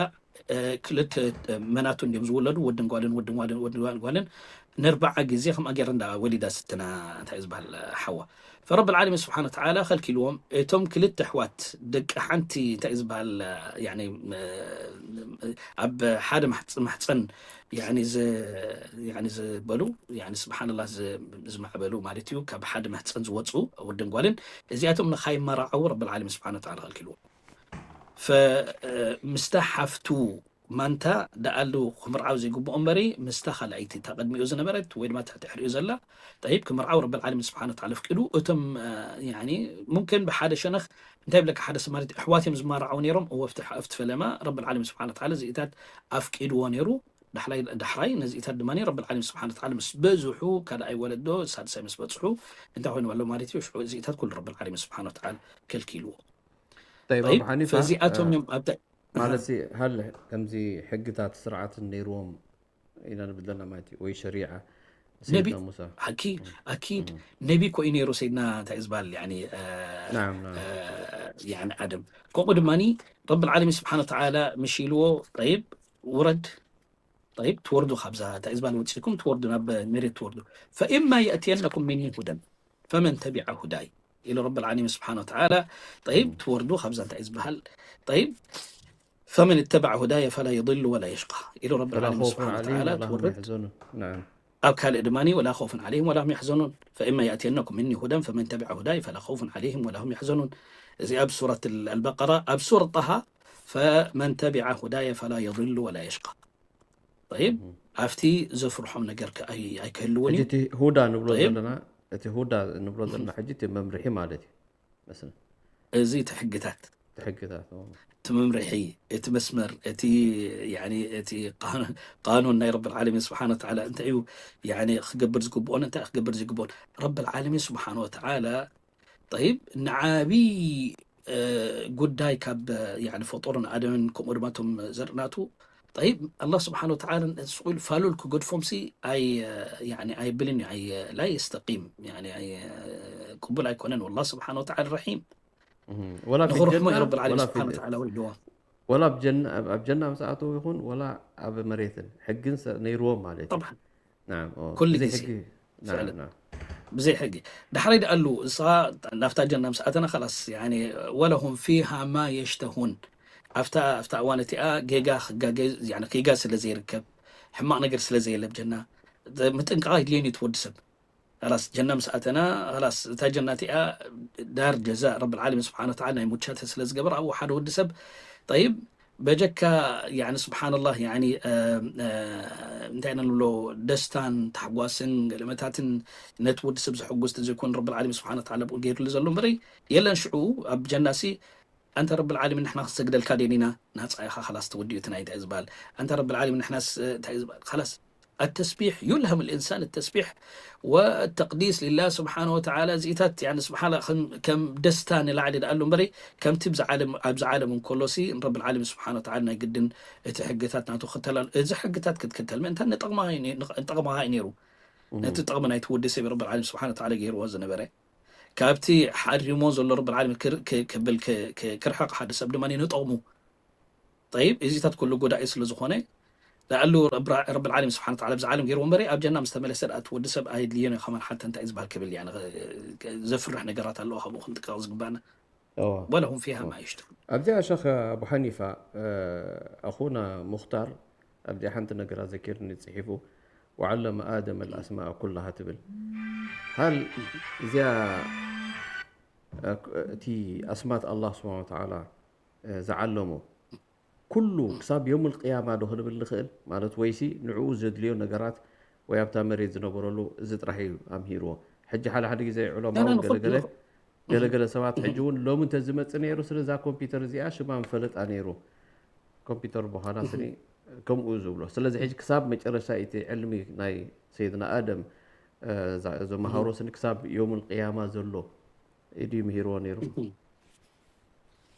እ፣ ክልተ፣ እ፣ መናቱ እንዲዮም ዝውለዱ፣ ወድን ጓልን፣ ወድን ጓልን፣ ወድን ጓልን፣ ንኣርባዓ ግዜ ከምኣ ገይራ እንዳ ወሊዳ ስትና፣ እንታይ እዩ ዝበሃል፣ ሓዋ። ፈረብ ዓለሚን ስብሓነ ወተዓላ ከልኪልዎም። እቶም ክልተ ኣሕዋት ደቂ ሓንቲ፣ እንታይ እዩ ዝበሃል፣ ያኒ፣ እ፣ ኣብ ሓደ ማሕጽ-፣ ማሕጸን፣ ያኒ፣ ዝ-፣ ያኒ፣ ዝበሉ፣ ያኒ፣ ስብሓንላህ፣ ዝ-፣ ዝማዕበሉ ማለት እዩ፣ ካብ ሓደ ማሕጸን ዝወጹ ወድን ጓልን፣ እዚኣቶም ንኻይመራዓዉ ረብ ዓለሚን ስብሓነ ወተዓላ ከልኪልዎም። ፈ-፣ እ፣ ምስታ ሓፍቱ ማንታ ደኣሉ ክምርዓው ዘይግብኦ እምበሪ፣ ምስታ ካልኣይቲ፣ እታ ቅድሚኡ ዝነበረት ወይ ድማ እታ ድሕሪኡ ዘላ፣ ጠይብ፣ ክምርዓው ረብ ዓለሚን ስብሓነ ወተዓላ ኣፍቂዱ። እቶም፣ እ፣ ያኒ፣ ሙምኪን ብሓደ ሸነኽ፣ እንታይ ይብለካ፣ ሓደ ሰብ ማለት ኣሕዋት እዮም ዝመራዓው ነይሮም። እወ፣ ኣብቲ፣ ኣብቲ ፈለማ ረብ ዓለሚን ስብሓነ ወተዓላ እዚኢታት ኣፍቂድዎ ነይሩ። ዳሕላይ፣ ዳሕራይ ነዚኢታት ድማ ረብ ዓለሚን ስብሓነ ወተዓላ ምስ በዝሑ፣ ካልኣይ ወለዶ፣ ሳልሳይ ምስ በጽሑ፣ እንታይ ኮይኖም ኣለዉ ማለት እዩ? ሽዑ እዚኢታት ኩሉ ረብ ዓለሚን ስብሓነ ወተዓላ ከልኪልዎ። ጠይብ፣ ጠይብ፣ ኣቡ ሓኒፋ፣ ፈዚኣቶም እ፣ እዮም ኣብ ተ-፣ ማለት ሲ፣ ሃለ ከምዚ ሕግታት ስርዓትን ነይርዎም ኢና ንብል ዘለና ማለት እዩ፣ ወይ ሸሪዓ ነቢ፣ ሰይድና ሙሳ። ኣኪድ፣ ኣኪድ፣ ነቢ ኮዩ ነይሩ ሰይድና፣ እንታይ እዩ ዝበሃል፣ ያኒ፣ እ፣ ናም፣ ናም። እ፣ ያኒ ኣደም። ከምኡ ድማ ረብ ዓለሚን ስብሓነ ወተዓላ ምሽ ኢልዎ፣ ጠይብ፣ ውረድ፣ ጠይብ፣ ትወርዱ ካብዛ፣ እንታይ እዩ ዝበሃል፣ ወፂእኩም ትወርዱ፣ ናብ መሬት ትወርዱ። ፈኢማ የእትየነኩም ሚኒ ሁደን ፈመን ተቢዐ ሁዳይ፣ ኢሉ ረብ ዓለሚን ስብሓነ ወተዓላ። ጠይብ፣ ትወርዱ ካብዛ፣ እንታይ እዩ ዝበሃል፣ ጠይብ፣ ፈመን ተበዐ ሁዳየ ፈላ የضል ወላ የሽቃ፣ ኢሉ ረብ ፈላ ዓለሚን ኸውፉን ስብሓነ ዓለይሂም ወተዓላ። ወላ ሁም ትወርድ የሕዘኑን። ናም። ኣብ ካልእ ድማ ወላ ኸውፉን ዓለይሂም ወላ ሁም የሕዘኑን፣ ፈኢማ የእትየነኩም ሚኒ ሁደን ፈመን ተቢዐ ሁዳይ ፈላ ኸውፉን ዓለይሂም ወላ ሁም የሕዘኑን። እዚ ኣብ ሱረት ኣልበቀራ፣ ኣብ ሱረት ጣሃ፣ ፈመን ተቢዐ ሁዳየ ፈላ የضል ወላ የሽቃ። ጠይብ፣ ኣብቲ ዘፍርሖም ነገር ከ ኣይ-፣ ኣይክህልውን ሕጂ እዩ። እቲ ሁዳ ንብሎ ጠይብ፣ ዘለና፣ እቲ ሁዳ ንብሎ ዘለና ሕጂ እቲ መምርሒ ማለት እዩ። መስለ እዚ እቲ ሕግታት፣ እቲ ሕግታት፣ ኦ። እቲ መምርሒ፣ እቲ መስመር፣ እቲ፣ ያኒ፣ እቲ ቃኑ-፣ ቃኑን ናይ ረብ ዓለሚን ስብሓነ ወተዓላ እንታይ እዩ፣ ያኒ፣ ክገብር ዝግብኦን እንታይ ክገብር ዝግብኦን። ረብ ዓለሚን ስብሓነ ወተዓላ፣ ጠይብ፣ ንዓብዪ፣ እ፣ ጉዳይ ካብ፣ ያኒ፣ ፈጡርን ኣደምን ከምኡ ድማ እቶም ዘርእናቱ፣ ጠይብ፣ ኣላህ ስብሓነ ወተዓላ ስቕ ኢሉ ፋሉል ክገድፎምሲ ኣይ-፣ ያኒ፣ ኣይብልን እዩ፣ ኣይ-፣ ላ የስተቂም፣ ያኒ፣ ኣይ-፣ ቅቡል ኣይኮነን። ወላህ ስብሓነ ወተዓላ ረሒም፣ እም፣ ወላ ፊ ንኽርሕሞ ጀና እዩ ረብ ዓለሚን ወላ ፊ ስብሓነ ወተዓላ ወልድዎ። ወላ ኣብ ጀና፣ ኣብ፣ ኣብ ጀና ምስ ኣተው ይኹን ወላ ኣብ መሬትን ሕግን ሰ-፣ ነይርዎም ማለት እዩ። ጠብዓን ናም፣ ኦ፣ ኩሉ ብዘይ ግዜ ሕጊ፣ ናም፣ ፍዕለን ናም። ብዘይ ሕጊ። ዳሕራይ ደኣሉ ንስኻ ናብታ ጀና ምስ ኣተና፣ ኸላስ፣ ያኒ፣ ወለሁም ፊሃ ማ የሽተሁን። ኣብታ፣ ኣብታ እዋን እቲኣ ጌጋ ክጋገ-፣ ያኒ፣ ጌጋ ስለ ዘይርከብ፣ ሕማቕ ነገር ስለ ዘየለ ኣብ ጀና፣ ምጥንቃቕ የድልየን እዩ እቲ ወዲ ሰብ። ኸላስ፣ ጀና ምስ ኣተና፣ ኸላስ፣ እታ ጀና እቲኣ ዳር ጀዛእ ረብል ዓለሚን ስብሓነ ወተዓላ ናይ ሙቻተ ስለ ዝገበረ፣ ኣብኡ ሓደ ወዲ ሰብ፣ ጠይብ፣ በጀካ፣ ያኒ፣ ስብሓንላህ፣ ያኒ፣ እ፣ እ፣ እንታይ ኢና ንብሎ፣ ደስታን ታሕጓስን ገለመታትን ነቲ ወዲ ሰብ ዘሐጉስ ተዘይኮን ረብል ዓለሚን ስብሓነ ወተዓላ ብኡ ገይርሉ ዘሎ እምበሪ የለን። ሽዑ ኣብ ጀናሲ፣ ኣንተ ረብል ዓለሚን ንሕና ክንሰግደልካ ደሊና፣ ናፃ ኢኻ፣ ኸላስ ተወዲኡ እቲ ናይ እንታይ ዝበሃል፣ ኣንተ ረብል ዓለሚን ንሕናስ፣ እ፣ እንታይ ዝበሃል፣ ኸላስ። التسبيح يلهم الإنسان التسبيح والتقديس لله سبحانه وتعالى። እዚኢታት፣ ያኒ፣ ስብሓን ከም፣ ከም ደስታ ንላዕሊ ደኣሉ እምበሪ፣ ከምቲ ብዚ ዓለም፣ ኣብዚ ዓለም እንከሎሲ ንረብል ዓለሚን ስብሓን ወተዓላ ናይ ግድን እቲ ሕግታት ናቱ ክተላል፣ እዚ ሕግታት ክትክተል ምእንታን ንጠቕማኻ እዩ ነ-፣ ንጠቕማኻ እዩ ነይሩ። ነቲ ጥቕሚ ናይቲ ወዲ ሰብ ረብል ዓለሚን ስብሓን ወተዓላ ገይርዎ ዝነበረ። ካብቲ ሓሪሞ ዘሎ ረብል ዓለሚን ክር-፣ ክ-፣ ክብል ክ-፣ ክ-፣ ክርሕቕ ሓደ ሰብ ድማ ንጠቕሙ። ጠይብ፣ እዚታት ኩሉ ጎዳኢ ስለ ዝኾነ፣ ደኣሉ ረብ-፣ ረብል ዓለሚን ስብሓን ወተዓላ ኣብዚ ዓለም ገይርዎ እምበሪ፣ ኣብ ጀና ምስ ተመለሰ ደኣ እቲ ወዲ ሰብ ኣየድልዮን እዩ፣ ከማን ሓንቲ እንታይ ዝበሃል ክብል፣ ያኒ፣ ዘፍርሕ ነገራት ኣለዎ፣ ካብኡ ክንጥንቀቕ ዝግባና። እዋ። ወለሁም ፊሃ ማ የሽተሁን። ኣብዚኣ ሸኽ ኣቡ ሓኒፋ፣ እ፣ ኣኹና ሙኽታር ኣብዚኣ ሓንቲ ነገር ኣዘኪርኒ ጽሒፉ፣ "ወዓለመ ኣደም ኣልኣስማእ ኩላሃ" ትብል። ሃል እዚኣ፣ እ፣ እቲ ኣስማት ኣላህ ስብሓን ወተዓላ፣ እ፣ ዝዓለሞ ኩሉ ክሳብ የውሙል ቅያማ ዶ ክንብል ንኽእል? ማለት ወይሲ ንዕኡ ዘድልዮ ነገራት ወይ ኣብታ መሬት ዝነበረሉ እዚ ጥራሕ እዩ ኣምሂርዎ። ሕጂ ሓደ ሓደ ግዜ ዑለማ ናና እውን ገለገለ ንኸብድዮ። ገለገለ ሰባት ሕጂ እውን ሎሚ እንተዝመጽእ ነይሩ ስለ እዛ ኮምፒውተር እዚኣ ሽማ ምፈለጣ ነይሩ። ኮምፒውተር በኋላ ስኒ ከምኡ ዝብሎ። ስለዚ ሕጂ ክሳብ መጨረሻ እቲ ዕልሚ ናይ ሰይድና ኣደም፣ እ፣ ዛ-፣ ዘመሃሮ ስኒ ክሳብ የውሙል ቅያማ ዘሎ ኢዱ ይምሂርዎ ነይሩ።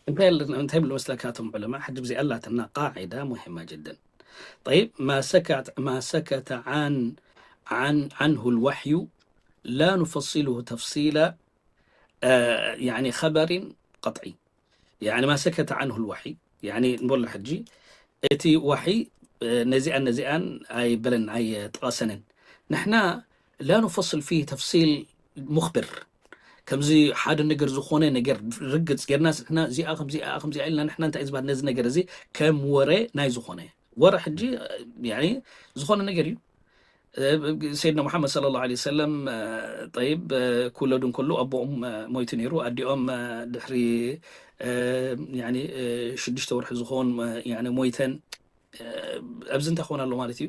እንታይ ል-፣ እንታይ ይብሉ መስለካ እቶም ዑለማ? ሕጂ ብዚኣ ኣላትና ቃዒዳ ሙሂማ ጅደን። طيب، ما سكت، ما سكت عن، عن، عنه الوحي لا نفصله تفصيل، አ፣ ያኒ፣ خبر قطعي። ያኒ፣ ما سكت عنه الوحي፣ ያኒ፣ ንበሎ ሕጂ እቲ ዋሒ፣ አ፣ ነዚኣን ነዚኣን ኣይበለን፣ ኣይጠቐሰንን። ንሕና لا نفصل فيه تفصيل مخبر። ከምዚ ሓደ ነገር፣ ዝኾነ ነገር ርግጽ ጌርናስ ንሕና እዚኣ ከምዚኣ፣ ከምዚኣ ኢልና፣ ንሕና እንታይ ዝበሃል ነዚ ነገር እዚ ከም ወረ ናይ ዝኾነ ወረ፣ ሕጂ፣ ያኒ፣ ዝኾነ ነገር እዩ። እ፣ ሰይድና ሙሓመድ ሰለላሁ ዐለይሂ ወሰለም፣ እ፣ ጠይብ፣ እ፣ ክውለዱ እንከሉ ኣቦኦም፣ እ፣ ሞይቱ ነይሩ። ኣዲኦም፣ እ፣ ድሕሪ፣ እ፣ ያኒ፣ እ፣ ሽዱሽተ ወርሒ ዝኾን፣ እ፣ ያኒ፣ ሞይተን። እ፣ ኣብዚ እንታይ ክኾን ኣሎ ማለት እዩ?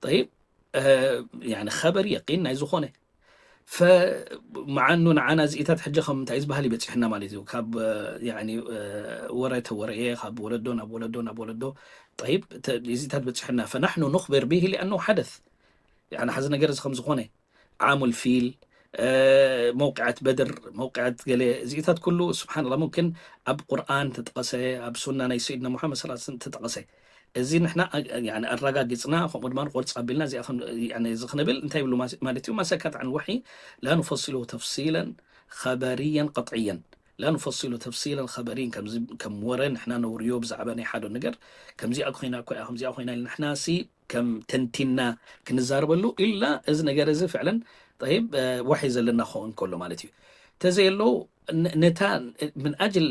ጠይብ፣ እ፣ ያኒ፣ ኸበር የቂን ናይ ዝኾነ ፈ-፣ መዓኑ ንዓና እዚኢታት ሕጂ ከም እንታይ ዝበሃል ይበጽሕና ማለት እዩ። ካብ፣ እ፣ ያኒ፣ እ፣ ወረ ተወረየ፣ ካብ ወለዶ ናብ ወለዶ፣ ናብ ወለዶ። ጠይብ፣ ተ-፣ እዚኢታት በጽሕና። فنحن نخبر به لأنه حدث። ያኒ፣ ሓዚ ነገር እዚ ከም ዝኾነ፣ ዓሙል ፊል፣ እ፣ መውቂዐት በድር፣ መውቂዐት ገለ፣ እዚኢታት ኩሉ፣ ስብሓንላህ፣ ሙምኪን ኣብ ቁርኣን ተጠቐሰ፣ ኣብ ሱና ናይ ሰይድና ሙሓመድ ሰለላሁ ዐለይሂ ወሰለም ተጠቐሰ። እዚ ንሕና ኣ-፣ ያኒ፣ ኣረጋጊጽና፣ ከምኡ ድማ ቆርጽ ኣቢልና፣ እዚኣ ከም፣ ያኒ፣ እዚ ክንብል እንታይ ይብሉ ማስ-፣ ማለት እዩ? ما سكت عن الوحي لا نفصله تفصيلا خبريا قطعيا. لا نفصله تفصيلا خبريا، ከምዚ፣ ከም ወረ ንሕና ነውርዮ ብዛዕባ ናይ ሓደ ነገር፣ ከምዚኣ ኮይና እኮ እያ፣ ከምዚኣ ኮይና ኢልና ንሕና ሲ ከም ተንቲና ክንዛረበሉ ኢልና፣ እዚ ነገር እዚ ፍዕለን፣ ጠይብ፣ እ፣ ዋሒ ዘለና ክኸውን ከሎ ማለት እዩ። ተዘየሎ፣ ነ-፣ ነታ من أجل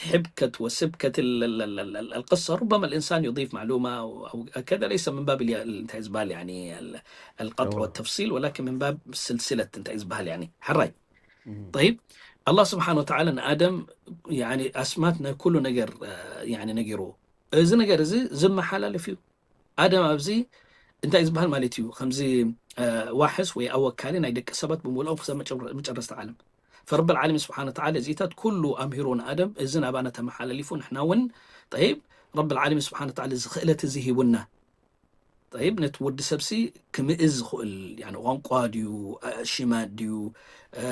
حبكة وسبكة ال-، ال-، ال-، ال-، القصة ربما الإنسان يضيف معلومة أو، أو كذا، ليس من باب ال-، እንታይ ዝበሃል፣ ያኒ፣ ال-، القطع والتفصيل، ولكن من باب سلسلة እንታይ ዝበሃል፣ ያኒ፣ ሕራይ። ጠይብ፣ ኣላህ ስብሓን ወተዓላ ንኣደም፣ ያኒ፣ ኣስማት ናይ ኩሉ ነገር፣ እ፣ ያኒ፣ ነጊርዎ። እዚ ነገር እዚ ዝመሓላለፍ እዩ። ኣደም ኣብዚ እንታይ ዝበሃል ማለት እዩ? ከምዚ፣ እ፣ ዋሕስ ወይ ኣወካሊ ናይ ደቂ ሰባት ብምልኦም ክሳብ መጨረ-፣ መጨረስታ ዓለም። ፈረብል ዓለሚን ስብሓን ወተዓላ እዚታት ኩሉ ኣምሂሩ ንኣደም፣ እዚ ናባና ተመሓላሊፉ፣ ንሕና እውን፣ ጠይብ፣ ረብል ዓለሚን ስብሓን ወተዓላ እዚ ክእለት እዚ ሂቡና። ጠይብ፣ ነቲ ወዲ ሰብሲ ክምእዝ ዝኽእል፣ ያኒ፣ ቋንቋ ድዩ፣ እ፣ ሽማት ድዩ፣ እ፣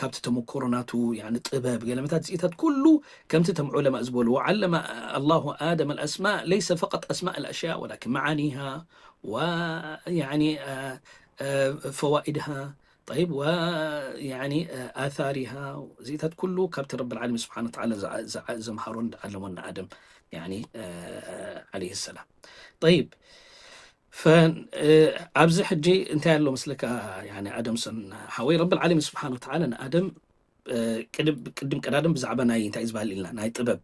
ካብቲ ተመክሮ ናቱ፣ ያኒ፣ ጥበብ፣ ገለመታት፣ እዚታት ኩሉ ከምቲ እቶም ዑለማእ ዝበልዎ፣ علم الله آدم الأسماء ليس فقط أسماء الأشياء ولكن معانيها و، يعني، እ፣ እ፣ فوائدها طيب و، يعني، እ፣ آثارها، እዚታት ኩሉ ካብቲ ረብል ዓለሚን ስብሓን ወተዓላ ዝዓ-፣ ዝዓ-፣ ዘምሃሮን ዝዓለሞን ንኣደም፣ ያኒ፣ እ፣ ዓለይሂ ሰላም። ጠይብ፣ ፈ-፣ እ፣ ኣብዚ ሕጂ እንታይ ኣሎ መስለካ፣ ያኒ፣ ኣደም ሰን ሓወይ፣ ረብል ዓለሚን ስብሓን ወተዓላ ንኣደም፣ እ፣ ቅድም፣ ቅድም ቀዳድም ብዛዕባ ናይ እንታይ ዝበሃል ኢልና፣ ናይ ጥበብ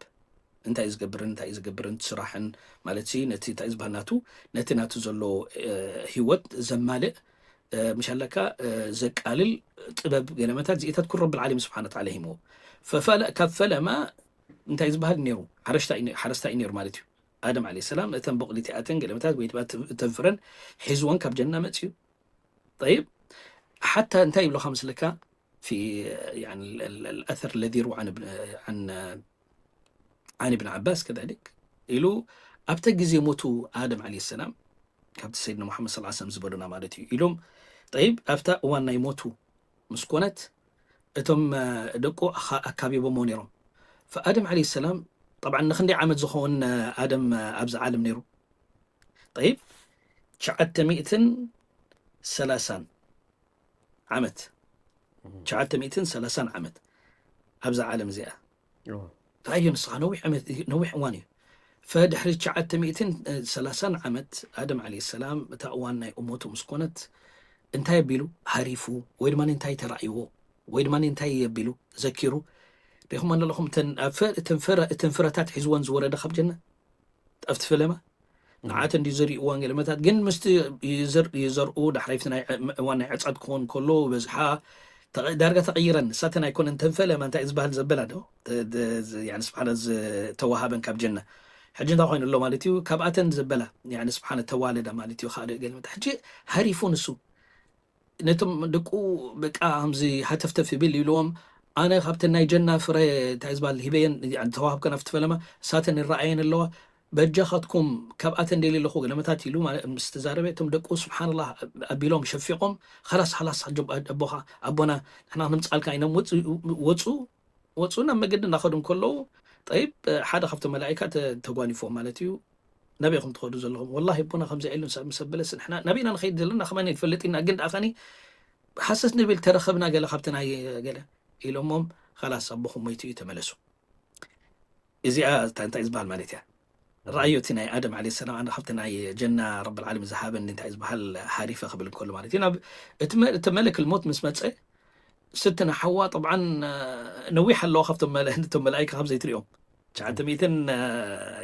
እንታይ እዩ ዝገብርን እንታይ እዩ ዝገብርን ስራሕን ማለት ሲ፣ ነቲ እንታይ ዝበሃል ናቱ፣ ነቲ ናቱ ዘሎ፣ እ፣ ህይወት ዘማልእ፣ እ፣ ምሽ ኣለካ፣ እ፣ ዘቃልል ጥበብ ገለመታት እዚኢታት ኩሉ ረብል ዓለሚን ስብሓን ወተዓላ ሂምዎ። ፈፈለ-፣ ካብ ፈለማ እንታይ ዝበሃል ነይሩ? ሓረስታይ እዩ፣ ሓረስታይ እዩ ነይሩ ማለት እዩ። ኣደም ዓለይሂ ሰላም እተን በቕሊ እቲኣተን ገለመታት ወይ ድማ እተን ፍረን ሒዝወን ካብ ጀና መጽዩ። ጠይብ፣ ሓታ እንታይ ይብለኻ መስለካ? في، يعني، ال-، ال-، الأثر الذي روى عن ابن، عن عن ابن عباس كذلك، ኢሉ ኣብቲ ግዜ ሞቱ ኣደም ዓለይሂ ሰላም፣ ካብቲ ሰይድና ሙሓመድ ሰለላሁ ዐለይሂ ወሰለም ዝበሉና ማለት እዩ። ኢሎም፣ ጠይብ፣ ኣብታ እዋን ናይ ሞቱ ምስ ኮነት፣ እቶም፣ እ፣ ደቁ ኣኻ-፣ ኣካቢቦምዎ ነይሮም። ፈኣደም ዓለይሂ ሰላም፣ ጠብዓን ንኽንደይ ዓመት ዝኸውን፣ እ፣ ኣደም፣ እ፣ ኣብዚ ዓለም ነይሩ? ጠይብ፣ ትሽዓተ ሚእትን ሰላሳን ዓመት፣ እም። ትሽዓተ ሚእትን ሰላሳን ዓመት ኣብዛ ዓለም እዚኣ። እዎ። እንታይ እዩ ንስኻ? ነዊሕ ዓመት፣ ነዊሕ እዋን እዩ። ፈድሕሪ ትሽዓተ ሚእትን ሰላሳን ዓመት ኣደም ዓለይሂ ሰላም፣ እታ እዋን ናይ እሞቱ ምስ ኮነት፣ እንታይ ኣቢሉ ሃሪፉ፣ ወይ ድማ እንታይ ተራእይዎ፣ ወይ ድማ እንታይ ኣቢሉ ዘኪሩ? ሪኹም ኣለኹም፣ እተን፣ ኣብ ፈ-፣ እተን ፍረ-፣ እተን ፍረታት ሒዝወን ዝወረደ ካብ ጀነት? ኣብቲ ፈለማ ንዓት እንዲ ዘሪእዋን ገለመታት ግን ምስቲ ይዘር-፣ ይዘርኡ ዳሕራይ ናይ ዕ-፣ እዋን ናይ ዕፃድ ክኾን ከሎ በዝሓ ተቐ-፣ ዳርጋ ተቐይረን። ንሳተን ኣይኮነን ተንፈለማ እንታይ ዝበሃል ዘበላ ዶ? ተ-፣ ደ-፣ ዝ-፣ ያኒ ስብሓን ዝተዋሃበን ካብ ጀና። ሕጂ እንታይ ኮይኑ ኣሎ ማለት እዩ? ካብኣተን ዘበላ፣ ያኒ ስብሓን ተዋለዳ ማለት እዩ። ካልእ ገለመታት። ሕጂ ሃሪፉ ንሱ። ነቶም ደቁ በቃ ከምዚ ሃተፍተፍ ይብል ይብልዎም፣ ኣነ ካብተን ናይ ጀና ፍረ እንታይ ዝበሃል ሂበየን፣ ያኒ ተዋህብከን ኣብቲ ፈለማ፣ እሳተን ይረኣየን ኣለዋ፣ በጃኻትኩም ካብኣተን ደልየ ኣለኹ ገለመታት ኢሉ ማለት ምስ ተዛረበ፣ እቶም ደቁ ስብሓንላህ ኣቢሎም ሸፊቖም፣ ኸላስ፣ ኸላስ፣ ኣጆ-፣ ኣቦኻ፣ ኣቦና፣ ንሕና ክነምጽኣልካ ኢኖም ወጹ፣ ወጹ፣ ወጹ ናብ መገዲ እናኸዱ እንከለዉ፣ ጠይብ፣ ሓደ ካብቶም መላኢካ ተ- ተጓኒፎም ማለት እዩ። ናበይ ኢኹም ትኸዱ ዘለኹም? ወላሂ ኣቦና ከምዚ ኢሉ ምስ ምስ ኣበለስ ንሕና ናበይና ንኸይድ ዘለና ከማን ይፈልጥ ኢና፣ ግን ደኣ ኸኒ ሃሰስ ንብል ተረኸብና ገለ ካብቲ ናይ ገለ ኢሎሞም፣ ኸላስ ኣቦኹም ሞይቱ እዩ ተመለሱ። እዚኣ እታ እንታይ ዝበሃል ማለት እያ። ረኣዮ እቲ ናይ ኣደም ዓለይሂ ሰላም፣ ኣነ ካብቲ ናይ ጀና ረብል ዓለሚን ዝሃበኒ እንታይ ዝበሃል ሃሪፈ ክብል እንከሎ ማለት እዩ። ናብ እቲ መ- እቲ መለክል ሞት ምስ መጸ ስትና ሓዋ ጠብዓን ነዊሕ ኣለዋ ካብቶም መለ- እቶም መላኢካ ካብ ዘይትሪኦም ትሽዓተ ሚእትን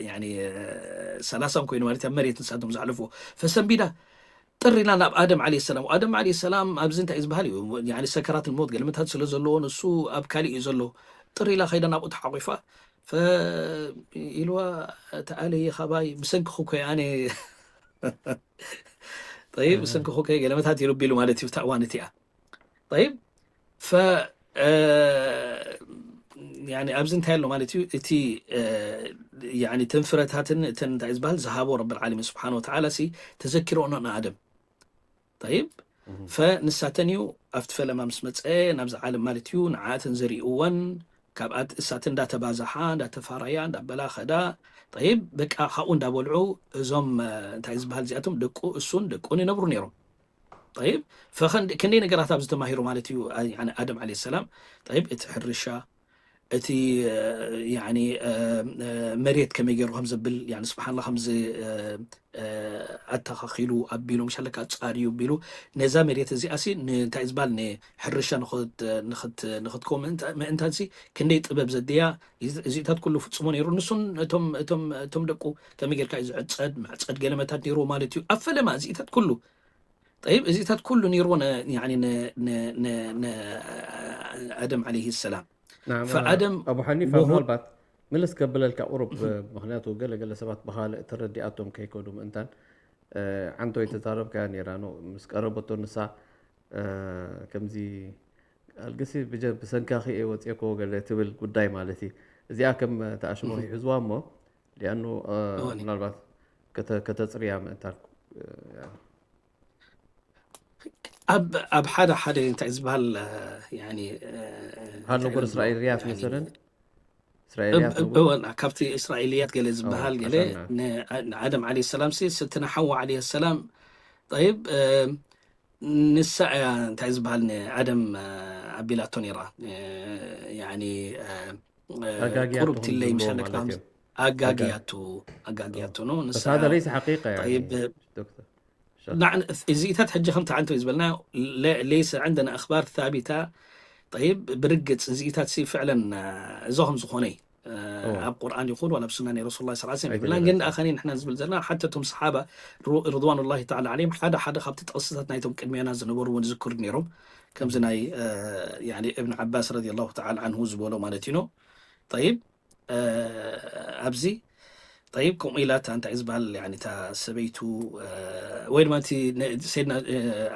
ያኒ ሰላሳን ኮይኑ ማለት ኣብ መሬት ንሳቶም ዝሕልፍዎ ፈሰንቢዳ ጥር ኢላ ናብ ኣደም ዓለይሂ ሰላም። ኣደም ዓለይሂ ሰላም ኣብዚ እንታይ ዝበሃል እዩ ያኒ ሰከራት ሞት ገለመታት ስለ ዘለዎ ንሱ ኣብ ካሊእ እዩ ዘሎ። ጥር ኢላ ከይዳ ናብኡ ተሓቂፋ ፈ ኢልዋ ተኣለየ ካባይ ብሰንኪ ኩኮይ ኣነ ጠይብ ብሰንኪ ኩኮይ ገለመታት ይርቢሉ ማለት እዩ። ታእዋን እቲኣ ጠይብ ፈ ያኒ ኣብዚ እንታይ ኣሎ ማለት እዩ። እቲ ያኒ ተን ፍረታትን እተን እንታይ ዝበሃል ዝሃቦ ረብል ዓለሚን ስብሓን ወተዓላ ሲ ተዘኪሮና ንኣደም ጠይብ ፈ ንሳተን እዩ ኣብቲ ፈለማ ምስ መፀ ናብዚ ዓለም ማለት እዩ ንዓተን ዘሪእወን ካብኣት እሳት እንዳተባዛሓ እንዳተፋራያ እንዳበላ ከዳ ጠይብ በቃ ካብኡ እንዳበልዑ እዞም እንታይ ዝበሃል እዚኣቶም ደቁ እሱን ደቁን ይነብሩ ነይሮም። ጠይብ ፈኸንድ ክንደይ ነገራት ኣብዚ ተማሂሩ ማለት እዩ። ኣደም ዓለ ሰላም ጠይብ እቲ ሕርሻ እቲ ያኒ መሬት ከመይ ገይሩ ከም ዘብል ያኒ ስብሓንላ ከምዚ ኣተኻኺሉ ኣቢሉ ምሻለካ ጻርዩ ቢሉ ነዛ መሬት እዚኣ ሲ እንታይ ዝበሃል ንሕርሻ ንክትከው ምእንታን ሲ ክንደይ ጥበብ ዘድያ እዚታት ኩሉ ፍጽሞ ነይሩ። ንሱን እቶም ደቁ ከመይ ጌርካ እዩ ዝዕጸድ መዕጸድ ገለመታት ነይሩ ማለት እዩ። ኣብ ፈለማ እዚታት ኩሉ ጠይብ እዚታት ኩሉ ነይርዎ ኣደም ዓለይሂ ሰላም። ፈኣደም ኣቡ ሓኒፋ ምናልባት ምልስ ከብለልካ ቁሩብ፣ ምክንያቱ ገለ ገለ ሰባት ብካልእ ተረዲኣቶም ከይከዱ ምእንታን ዓንቶ ይተዛረብካያ ነይራ ኖ ምስ ቀረበቶ ንሳ ከምዚ ኣልግሲ ብሰንካኺ እየ ወፅየኮ ገለ ትብል ጉዳይ ማለት እዩ። እዚኣ ከም ተኣሽሞ ይሕዝዋ እሞ ሊኣኑ ምናልባት ከተፅርያ ምእንታን ኣብ ሓደ ሓደ እንታይ ዝበሃል ሃሎ ጎር እስራኤልያት መሰለን እስራኤልያት እወን ካብቲ እስራኤልያት ገለ ዝበሃል ገለ ንኣደም ዓለ ሰላም ሲ ስትና ሓዋ ዓለ ሰላም ጠይብ ንሳ እያ እንታይ ዝበሃል ንኣደም ኣቢላቶ ነይራ ያኒ ቁሩብ ትለይ ምሻለክ ኣጋግያቱ ኣጋግያቱ ነው ንሳ ለይስ ሓቂቃ እዚኢታት ሕጂ ከምቲ ዓንተ ዝበልና ለይሰ ዕንደና ኣኽባር ታቢታ ጠይብ ብርግፅ እዚኢታት ሲ ፍዕለን እዞ ከም ዝኾነ ኣብ ቁርኣን ይኹን ዋላ ብሱና ናይ ረሱል ላ ስ ብላን ግን ደኣ ከኒ ንሕና ዝብል ዘለና ሓተቶም ሰሓባ ርድዋን ላ ተዓላ ዓለይም ሓደ ሓደ ካብቲ ጥቕስታት ናይቶም ቅድሜና ዝነበሩ እውን ዝክሩ ነይሮም ከምዚ ናይ እብን ዓባስ ረዲ ላሁ ተዓላ ዓንሁ ዝበሎ ማለት እዩ ነው ጠይብ ኣብዚ ጠይብ ከምኡ ኢላ እታ እንታይ ዝበሃል ያኒ እታ ሰበይቱ ወይ ድማ እቲ ሰይድና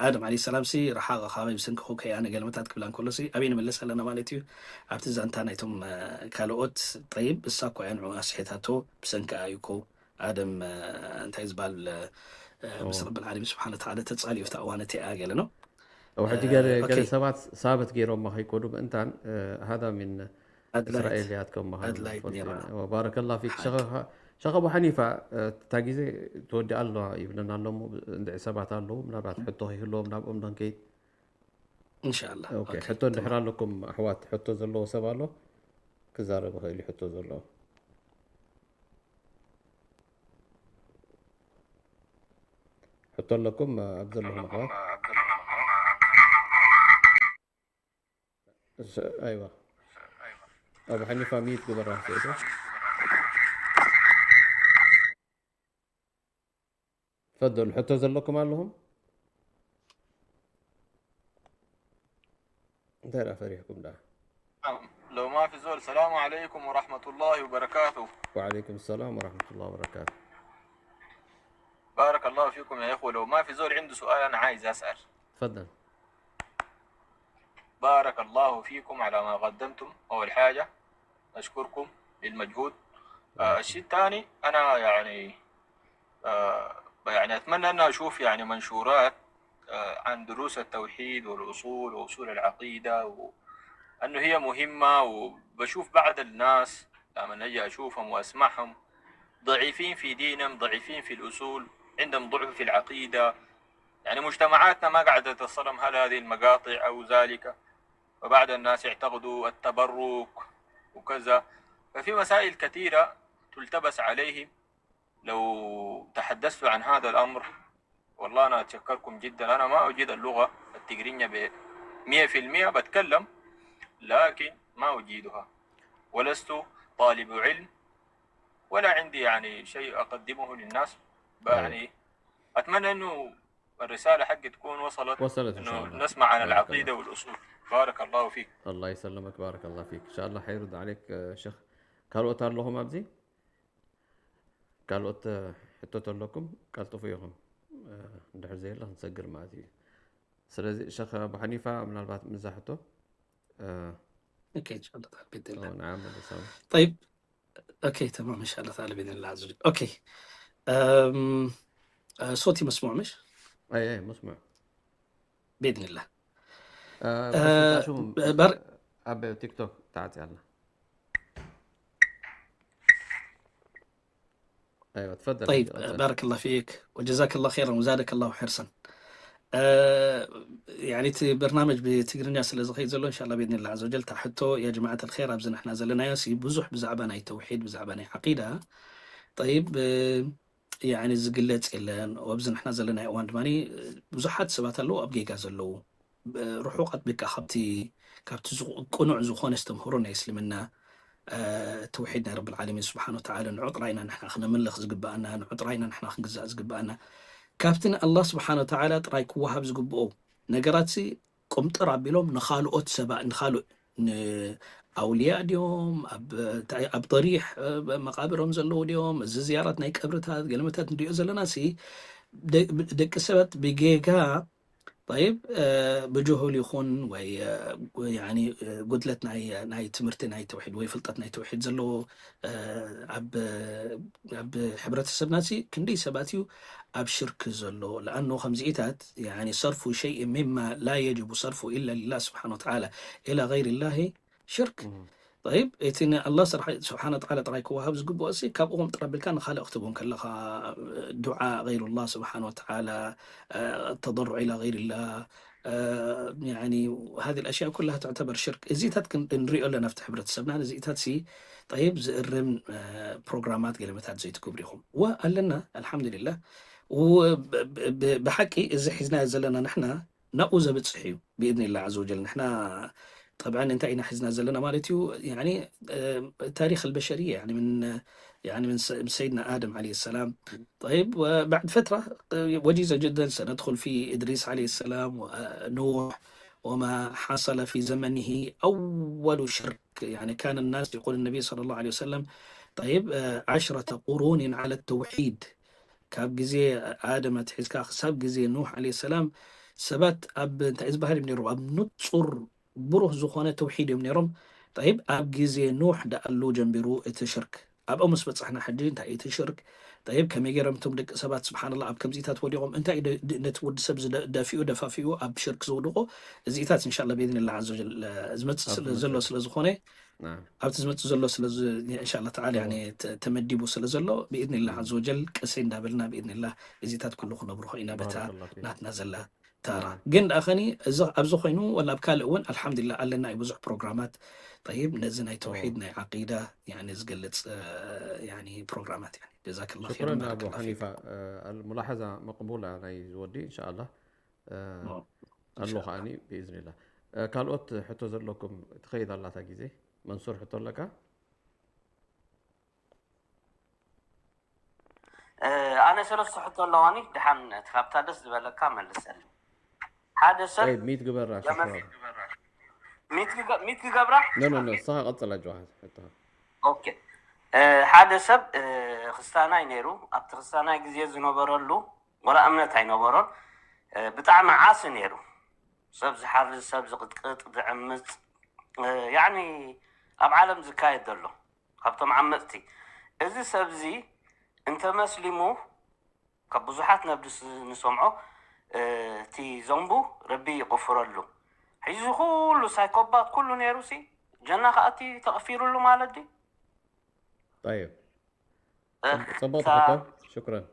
ኣደም ዓለ ሰላም ሲ ረሓቐ ካበይ ብሰንኪ ኮከይ ኣነ ገለመታት ክብላ እንከሎ ሲ ኣበይ ንመለስ ኣለና ማለት እዩ። ኣብቲ ዛንታ ናይቶም ካልኦት ጠይብ እሳ እኮ እያ ንዑ ኣስሒታቶ ብሰንኪ እዩ እኮ ኣደም እንታይ ዝበሃል ምስ ረብል ዓለሚን ስብሓን ተዓላ ተፃልዩ ኣብታ እዋን እቲ እያ ገለ ነው ኣብ ሕጂ ገለ ገለ ሰባት ሳበት ገይሮማ ከይኮዱ ምእንታን ሃዳ ሚን እስራኤልያት ከም ባረከላ ፊክ ሸኸ ኣቡ ሓኒፋ እታ ግዜ ትወዲ ኣሎ ይብለና ኣሎ እንድዒ ሰባት ኣለዉ ምናልባት ሕቶ ከይህልዎም ናብኦም ደንከይድ እንሻላ ሕቶ እንድሕር ኣለኩም ኣሕዋት ሕቶ ዘለዎ ሰብ ኣሎ ክዛረብ ይኽእል እዩ ሕቶ ዘለዎ ሕቶ ኣለኩም ኣብ ዘለኹም ኣሕዋት ኣይዋ ኣብ ሓኒፋ ሚት ግበራ ስእዶ ፈደሉ ሕቶ ዘለኩም ኣለኹም እንታይ ደኣ ፈሪሕኩም ደኣ لو ما في زول السلام عليكم ورحمة الله وبركاته وعليكم السلام ورحمة الله وبركاته بارك الله فيكم يا إخوة لو ما في زول عنده سؤال أنا عايز أسأل تفضل بارك الله فيكم على ما قدمتم أول حاجة أشكركم للمجهود آه الشيء الثاني أنا يعني آه يعني أتمنى أن أشوف يعني منشورات آه عن دروس التوحيد والأصول وأصول العقيدة و... أنه هي مهمة وبشوف بعض الناس لما نجي أشوفهم وأسمعهم ضعيفين في دينهم، ضعيفين في الأصول، عندهم ضعف في العقيدة. يعني مجتمعاتنا ما قاعدة تتصلهم هل هذه المقاطع أو ذلك. وبعض الناس يعتقدوا التبرك وكذا. ففي مسائل كثيرة تلتبس عليهم. لو تحدثت عن هذا الأمر، والله أنا أتشكركم جدًا. أنا ما أجيد اللغة التجرينية ب مية في المية، بتكلم لكن ما أجيدها، ولست طالب علم ولا عندي يعني شيء أقدمه للناس. يعني أتمنى إنه الرسالة حقي تكون وصلت، وصلت إن شاء إنه الله. نسمع عن بارك العقيدة الله. والأصول. بارك الله فيك. الله يسلمك، بارك الله فيك. إن شاء الله حيرد عليك، آه، شيخ. ካልኦት ኣለኹም ኣብዚ? ካልኦት፣ እ፣ ሕቶት ኣለኩም? ቀልጥፉ ኢኹም። እ፣ እንድሕር ዘየለ ክንሰግር ማለት እዩ። ስለዚ ሸኽ ኣቡ ሓኒፋ ምናልባት ምዛ ሕቶ፣ እ፣ أوكي، إن شاء الله تعالى بإذن الله. ኦ፣ ንዓም መለሳዊ። طيب. أوكي، تمام، إن شاء الله تعالى بإذن الله عز وجل. أوكي. أم... آه، صوتي مسموع مش؟ ኣይ፣ ኣይ፣ መስሙዕ። بإذن الله. እ፣ እ፣ በስ ሽሙ በር- ኣብ ቲክቶክ ተዓጽያ ኣላ። ኣይዋ፣ ትፈደል طيب، ቀጽል። بارك الله فيك وجزاك الله خيرا وزادك الله حرصا. እ፣ يعني እቲ በርናመጅ ብትግርኛ ስለ ዝኸይድ ዘሎ፣ إن شاء الله بإذن الله عز وجل፣ እታ ሕቶ፣ يا جماعة الخير፣ ኣብዚ ንሕና ዘለናዮ ሲ ብዙሕ ብዛዕባ ናይ ተውሒድ፣ ብዛዕባ ናይ ዓቂዳ፣ طيب፣ እ፣ يعني ዝግለጽ የለን። ኣብዚ ንሕና ዘለናዮ እዋን ድማ ብዙሓት ሰባት ኣለዉ ኣብ ጌጋ ዘለዉ። ብ-፣ ርሑቕ ኣጥቢቕካ ካብቲ፣ ካብቲ ዝቑ-፣ ቅኑዕ ዝኾነ ኣስተምህሮ ናይ እስልምና፣ እ፣ ተውሒድ ናይ ረብል ዓለሚን ስብሓነ ወተዓላ፣ ንዑ ጥራይና ንሕና ክነምልኽ ዝግብኣና፣ ንዑ ጥራይና ንሕና ክንግዛእ ዝግብኣና። ካብቲ ንኣላህ ስብሓነ ወተዓላ ጥራይ ክወሃብ ዝግብኦ ነገራትሲ ቁምጥር ኣቢሎም ንኻልኦት ሰባ-፣ ንኻልእ፣ ንኣውልያ ድዮም፣ ኣብ፣ እንታይ፣ ኣብ ضريح፣ እ፣ መቓብሮም ዘለዉ ድዮም፣ እዚ ዝያራት ናይ ቀብርታት፣ ገለመታት ንሪኦ ዘለናሲ፣ ደ-፣ ደቂ ሰባት ብጌጋ፣ طيب፣ እ፣ ብጅሁል ይኹን ወይ፣ እ፣ ያኒ፣ እ፣ ጉድለት ናይ፣ ናይ ትምህርቲ ናይ ተውሒድ ወይ ፍልጠት ናይ ተውሒድ ዘለዎ፣ እ፣ ኣብ፣ ኣብ ሕብረተሰብናሲ ክንደይ ሰባት እዩ ኣብ ሽርክ ዘሎ። لأنه ከምዚኢታት፣ ያኒ፣ صرف شيء مما لا يجب صرفه إلا لله سبحانه وتعالى إلى غير الله شرك. እም። طيب፣ እቲ ንኣላህ ስራሕ-፣ ስብሓነ ወተዓላ ጥራይ ክወሃብ ዝግብኦ ሲ፣ ካብኡ ቁምጥር ኣቢልካ ንኻልእ ክትቦ ከለኻ፣ ዱዓ غير الله سبحانه وتعالى، እ፣ التضرع إلى غير الله، እ፣ ያኒ፣ هذه الأشياء كلها تعتبر شرك። እዚታት ክን-፣ ንሪኦ ኣለና ኣብቲ ሕብረተሰብና፣ እዚታት ሲ፣ طيب፣ ዝእርም፣ እ፣ ፕሮግራማት ገለመታት ዘይትገብሩ ኢኹም። ወ ኣለና፣ ኣልሓምዱሊላህ። ወ-፣ ብ-፣ ብ-፣ ብ-፣ ብሓቂ እዚ ሒዝናዮ ዘለና ንሕና ናብኡ ዘብጽሕ እዩ፣ ብኢዝኒላህ ዓዘ ወጀል። ንሕና ጠብዐን እንታይ ኢና ሒዝና ዘለና ማለት እዩ? ያኒ፣ እ፣ ታሪኽ ኣልበሸርያ፣ ያኒ ምን፣ ያኒ ምን ሰ-፣ ምን ሰይድና ኣደም ዓለይሂ ሰላም። طيب، وبعد فترة، እ፣ وجيزة جدا سندخل في إدريس عليه السلام ونوح وما حصل في زمنه. أول شرك، يعني كان الناس يقول النبي صلى الله عليه وسلم، طيب، እ፣ عشرة قرون على التوحيد. ካብ ግዜ ኣደም ኣትሒዝካ ክሳብ ግዜ ኑሕ ዓለይሂ ሰላም ሰባት ኣብ እንታይ ዝበሃል እዮም ነይሮም? ኣብ ንጹር ብሩህ ዝኾነ ተውሒድ እዮም ነይሮም። طيب፣ ኣብ ግዜ ኑሕ ደኣሉ ጀንቢሩ እቲ ሽርክ። ኣብኡ ምስ በጻሕና ሕጂ እንታይ እዩ እቲ ሽርክ? طيب፣ ከመይ ገይሮም እቶም ደቂ ሰባት ስብሓንላህ ኣብ ከምዚታት ወዲቖም? እንታይ እዩ ደ-፣ ድ-፣ ነቲ ወዲ ሰብ ዝደ-፣ ደፊኡ ደፋፊኡ ኣብ ሽርክ ዘውድቖ? እዚኢታት እንሻላ ብኢዝኒላህ ዓዘ ወጀል ዝመጽእ ኣብ ስለ-፣ ዝመጽእ ዘሎ ስለ ዝኾነ ናም። ኣብቲ ዝመጽእ ዘሎ ስለ ዝ-፣ እንሻላ ተዓላ እዎ። ያኒ ተ-፣ ተመዲቡ ስለ ዘሎ ብኢዝኒላህ እም። ዓዘ ወጀል ቀስ እንዳበልና ብኢዝኒላህ እዚታት ኩሉ ክነብርሆ ኢና በታ ባረከላሁ ፊክ። ናትና ዘላ ታራ። ናም። ግን ደኣ ኸኒ እዚ፣ ኣብዚ ኮይኑ ወላ ኣብ ካልእ እውን ኣልሓምዱሊላህ ኣለና እዩ ብዙሕ ፕሮግራማት። ጠይብ፣ ነዚ ናይ ተውሒድ እዎ። ናይ ዓቂዳ ያኒ ዝገልጽ፣ እ፣ ያኒ ፕሮግራማት ያኒ። ጀዛከላህ ኸይረን ሽኩረን ኣቡ ባረከላህ ፊክ። ሓኒፋ። እ፣ ኣል-፣ ሙላሓዛ መቅቡላ ናይ ዝወዲ እንሻኣላህ። እ፣ ኦ፣ ኣሎ እንሻኣላህ። ከዓኒ ብኢዝኒላህ። እ፣ ካልኦት ሕቶ ዘለኩም ትኸይድ ኣላታ ግዜ። መንሱር ሕቶ ኣለካ? እ፣ ኣነ ሰለስተ ሕቶ ኣለዋኒ፣ ድሓን እቲ ካብታ ደስ ዝበለካ መልሰኒ። ሓደ ሰብ ጠይብ፣ ሚት ግበራ ለመስ-፣ ሽኮር። ሚት ክገ-፣ ሚት ክገብራ? ኖ፣ ኖ፣ ኖ፣ ንስኻ ቀጽል ኣጆኻ፣ ሕቶኻ። ኦኬ። እ፣ ሓደ ሰብ፣ እ፣ ክስታናይ ነይሩ፣ ኣብቲ ክስታናይ ግዜ ዝነበረሉ፣ ወላ እምነት ኣይነበሮን፣ እ፣ ብጣዕሚ ዓሲ ነይሩ። ሰብ ዝሓርድ፣ ሰብ ዝቕጥቅጥ፣ ዝዕምጽ፣ እ፣ ያዕኒ ኣብ ዓለም ዝካየድ ዘሎ፣ ካብቶም ዓመጽቲ። እዚ ሰብዚ እንተመስሊሙ፣ ካብ ብዙሓት ነብዲ ስ-፣ ንሰምዖ፣ እ፣ እቲ ዘንቡ ረቢ ይቕፍረሉ። ሕጂ እዚ ኩሉ ሳይኮፓት ኩሉ ነይሩ ሲ፣ ጀና ክኣቲ ተቐፊሩሉ ማለት ድዩ? طيب እ፣ ጽቡቕ ሳ- ሕቶ። ሽኩረን።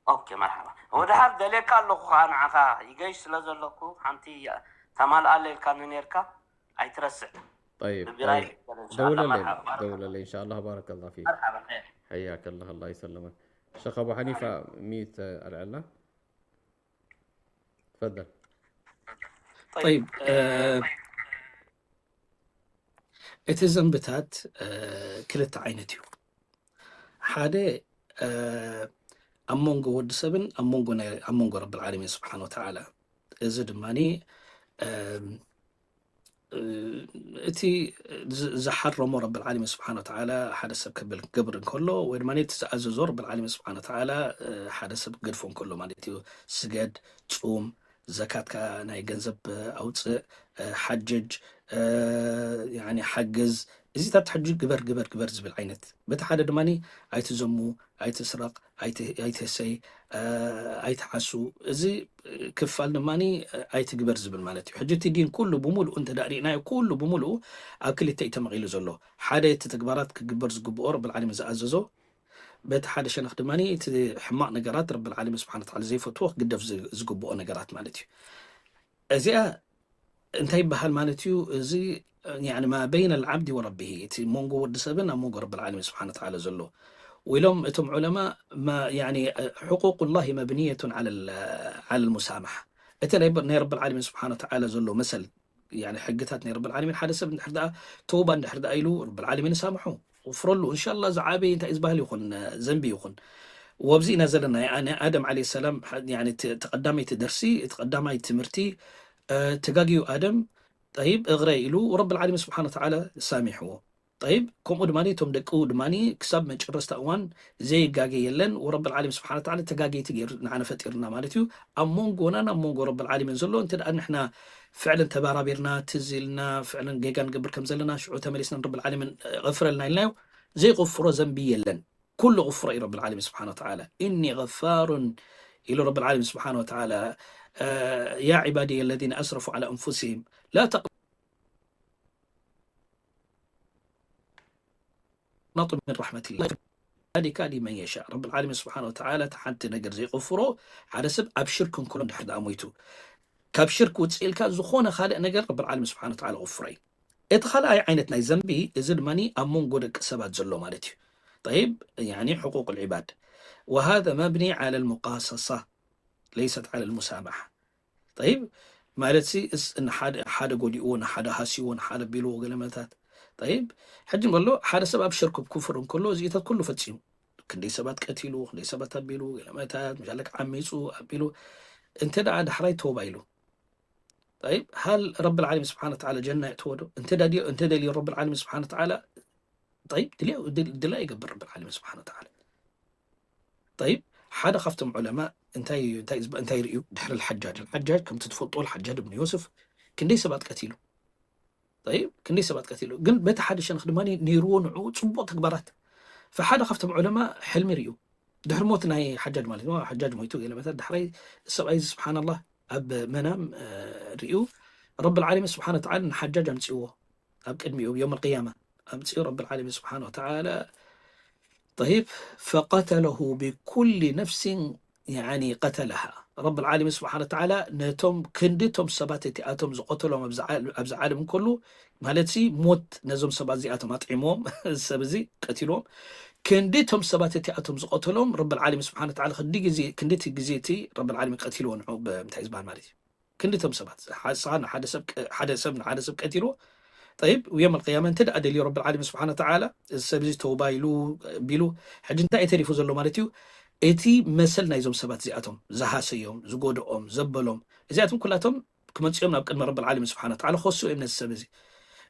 ኦኬ፣ መርሓባ። ወድሓር ደልየካ ኣለኹ ከዓ ንዓኻ ይገይሽ ስለ ዘለኩ ሓንቲ ተማልኣለ ኢልካኒ ነርካ ኣይትረስዕ። طيب ብቢራይ طيب ይበል እንሻላ። ደውለለይ መርሓባ፣ ባረከላ። ደውለለይ ኢንሻአላህ ባረከላ ፊክ መርሓባ፣ ኸይር። حياك الله الله يسلمك. ሸኽ ኣቡ ሓኒፋ ሚት ኣልዕልና። تفضل. طيب እ፣ እቲ ዘንብታት እ፣ ክልተ ዓይነት እዩ። ሓደ እ፣ ኣብ መንጎ ወዲ ሰብን ኣብ መንጎ ናይ ኣብ መንጎ ረብል ዓለሚን ስብሓን ወተዓላ። እዚ ድማ እቲ ዝሓረሞ ረብል ዓለሚን ስብሓን ወተዓላ ሓደ ሰብ ክብል ክገብር እንከሎ ወይ ድማ እቲ ዝኣዘዞ ረብል ዓለሚን ስብሓን ወተዓላ ሓደ ሰብ ክገድፎ እንከሎ ማለት እዩ። ስገድ፣ ፁም፣ ዘካትካ ናይ ገንዘብ ኣውፅእ፣ ሓጅጅ፣ ሓግዝ፣ እዚታት ሕጂ ግበር ግበር ግበር ዝብል ዓይነት። በቲ ሓደ ድማ ኣይትዘሙ፣ ኣይትስረቕ፣ ኣይትህሰይ፣ ኣይትሓሱ። እዚ ክፋል ድማ ኣይትግበር ዝብል ማለት እዩ። ሕጂ እቲ ዲን ኩሉ ብምሉኡ እንተ ሪእናዮ ኩሉ ብምሉኡ ኣብ ክልተ እዩ ተመቒሉ ዘሎ። ሓደ እቲ ተግባራት ክግበር ዝግብኦ ረብል ዓለሚን ዝኣዘዞ፣ በቲ ሓደ ሸነኽ ድማ እቲ ሕማቕ ነገራት ረብል ዓለሚን ስብሓን ወተዓላ ዘይፈትዎ ክግደፍ ዝግብኦ ነገራት ማለት እዩ። እዚኣ እንታይ ይበሃል ማለት እዩ? እዚ ያኒ ማ በይነ ልዓብዲ ወረቢሂ፣ እቲ መንጎ ወዲ ሰብን ኣብ መንጎ ረቢ ልዓለሚን ስብሓን ወተዓላ ዘሎ። ወኢሎም እቶም ዑለማ፣ ያኒ ሕቁቁ ላሂ መብንየቱን ዓለ ልሙሳማሓ። እቲ ናይ ረቢ ልዓለሚን ስብሓን ወተዓላ ዘሎ መሰል፣ ያኒ ሕግታት ናይ ረቢ ልዓለሚን፣ ሓደ ሰብ እንድሕር ደኣ ተውባ እንድሕር ደኣ ኢሉ ረቢ ልዓለሚን ይሳምሖ፣ ይቕፍረሉ። እንሻላ ዝዓበየ እንታይ ዝበሃል ይኹን ዘንቢ ይኹን ወብዚ ኢና ዘለና። ኣነ ኣደም ዓለይሂ ሰላም፣ ያኒ እቲ ቀዳመይቲ ደርሲ፣ እቲ ቀዳማይ ትምህርቲ፣ ተጋግዩ ኣደም፣ ጠይብ እግረ ኢሉ ረብል ዓለሚን ስብሓን ወተዓላ ሳሚሕዎ። ጠይብ ከምኡ ድማ እቶም ደቁ ድማ ክሳብ መጨረስታ እዋን ዘይጋገ የለን። ወረብል ዓለሚን ስብሓን ወተዓላ ተጋገይቲ ገይሩ ንዓና ፈጢርና ማለት እዩ። ኣብ መንጎናን ኣብ መንጎ ረብል ዓለሚን ዘሎ እንተ ደኣ ንሕና ፍዕልን ተባራቢርና፣ ትዝ ኢልና ፍዕልን ጌጋ ንገብር ከም ዘለና፣ ሽዑ ተመሊስና ንረብል ዓለሚን እቕፍረልና ኢልናዮ፣ ዘይቕፍሮ ዘንቢ የለን። ኩሉ ቕፍሮ እዩ ረብል ዓለሚን ስብሓን ወተዓላ። እኒ ገፋሩን ኢሉ ረብል ዓለሚን ስብሓን ወተዓላ፣ ያ ዒባድየ ለዚነ ኣስረፉ ዓላ ኣንፉሲሂም ላ ተቅነጡ ሚን ረሕመቲላህ ዛሊካ ሊመን የሻእ። ረብል ዓለሚን ስብሓን ወተዓላ እቲ ሓንቲ ነገር ዘይቕፍሮ ሓደ ሰብ ኣብ ሽርክ እንከሎ እንድሕር ደኣ ሞይቱ፣ ካብ ሽርክ ውፅእ ኢልካ ዝኾነ ካልእ ነገር ረብል ዓለሚን ስብሓን ወተዓላ ቕፍሮ እዩ። እቲ ካልኣይ ዓይነት ናይ ዘንቢ፣ እዚ ድማ ኣብ መንጎ ደቂ ሰባት ዘሎ ማለት እዩ። ጠይብ፣ ያኒ ሕቁቅ ልዕባድ። ወሃذا መብኒ ዓለ ልሙቃሰሳ ለይሰት ዓለ ልሙሳማሓ። ጠይብ፣ ማለት ሲ እስ- ንሓደ ሓደ ጎዲእዎ፣ ንሓደ ሃስይዎ፣ ንሓደ ቢልዎ ገለመታት። ጠይብ፣ ሕጂ እንከሎ ሓደ ሰብ ኣብ ሸርክ ኩፍር እንከሎ እዚኢታት ኩሉ ፈጺሙ፣ ክንደይ ሰባት ቀቲሉ፣ ክንደይ ሰባት ኣቢሉ፣ ገለመታት ምሻለክ ዓሚፁ ኣቢሉ፣ እንተ ደኣ ዳሕራይ ተውባ ኢሉ፣ ጠይብ፣ ሃል ረብል ዓለሚን ስብሓን ወተዓላ ጀና የእትዎ ዶ? እንተ ደልዮ፣ እንተ ደልዮ ረብል ዓለሚን ስብሓን ወተዓላ፣ ጠይብ፣ ድልዮ- ድል- ድላ ይገብር ረብል ዓለሚን ስብሓን ወተዓላ። ጠይብ፣ ሓደ ካብቶም ዑለማ እንታይ እንታይ ዝብ- እንታይ ርእዩ ድሕሪ ልሓጃጅ? ልሓጃጅ ከምቲ ትፈልጥዎ ልሓጃጅ እብን ዮስፍ ክንደይ ሰባት ቀቲሉ? ጠይብ፣ ክንደይ ሰባት ቀቲሉ? ግን በቲ ሓደ ሸነኽ ድማ ነይርዎ ንዕኡ ፅቡቕ ተግባራት። ፈሓደ ካብቶም ዑለማ ሕልሚ ርእዩ ድሕሪ ሞት ናይ ሓጃጅ ማለት ነው። ሓጃጅ ሞይቱ ገለመታት ዳሕራይ ሰብኣይ እዚ ስብሓንላህ ኣብ መናም እ፣ ርእዩ ረብል ዓለሚን ስብሓን ወተዓላ ንሓጃጅ ኣምፅዎ ኣብ ቅድሚኡ ዮም ልቅያማ ኣምፅኡ ረብል ዓለሚን ስብሓን ወተዓላ። ጠይብ፣ ፈቀተለሁ ብኩል ነፍሲን ያኒ ቀተለሃ። ረብል ዓለሚን ስብሓን ወተዓላ ነቶም ክንዲ እቶም ሰባት እቲኣቶም ዝቐተሎም ኣብዚ ዓል- ኣብዚ ዓለም እንከሉ ማለት ሲ ሞት ነዞም ሰባት እዚኣቶም ኣጥዒምዎም ሰብ እዚ ቀቲልዎም፣ ክንዲ እቶም ሰባት እቲኣቶም ዝቐተሎም ረብል ዓለሚን ስብሓን ወተዓላ ክንዲ ግዜ ክንዲ እቲ ግዜ እቲ ረብል ዓለሚን ቀቲልዎ ንዑ ብምንታይ ዝበሃል ማለት እዩ። ክንዲ እቶም ሰባት ሳ- ንሓደ ሰብ ቀ- ሓደ ሰብ ንሓደ ሰብ ቀቲልዎ። ጠይብ፣ ዮም ኣልቅያማ እንተ ደኣ ደልዩ ረብል ዓለሚን ስብሓን ወተዓላ እዚ ሰብ እዚ ተውባ ኢሉ ቢሉ፣ ሕጂ እንታይ እዩ ተሪፉ ዘሎ ማለት እዩ? እቲ መሰል ናይዞም ሰባት እዚኣቶም ዝሃሰዮም፣ ዝጎድኦም፣ ዘበሎም፣ እዚኣቶም ኩላቶም ክመፅኦም ናብ ቅድሚ ረብል ዓለሚን ስብሓን ወተዓላ ክኸሱ እዮም ነዚ ሰብ እዚ።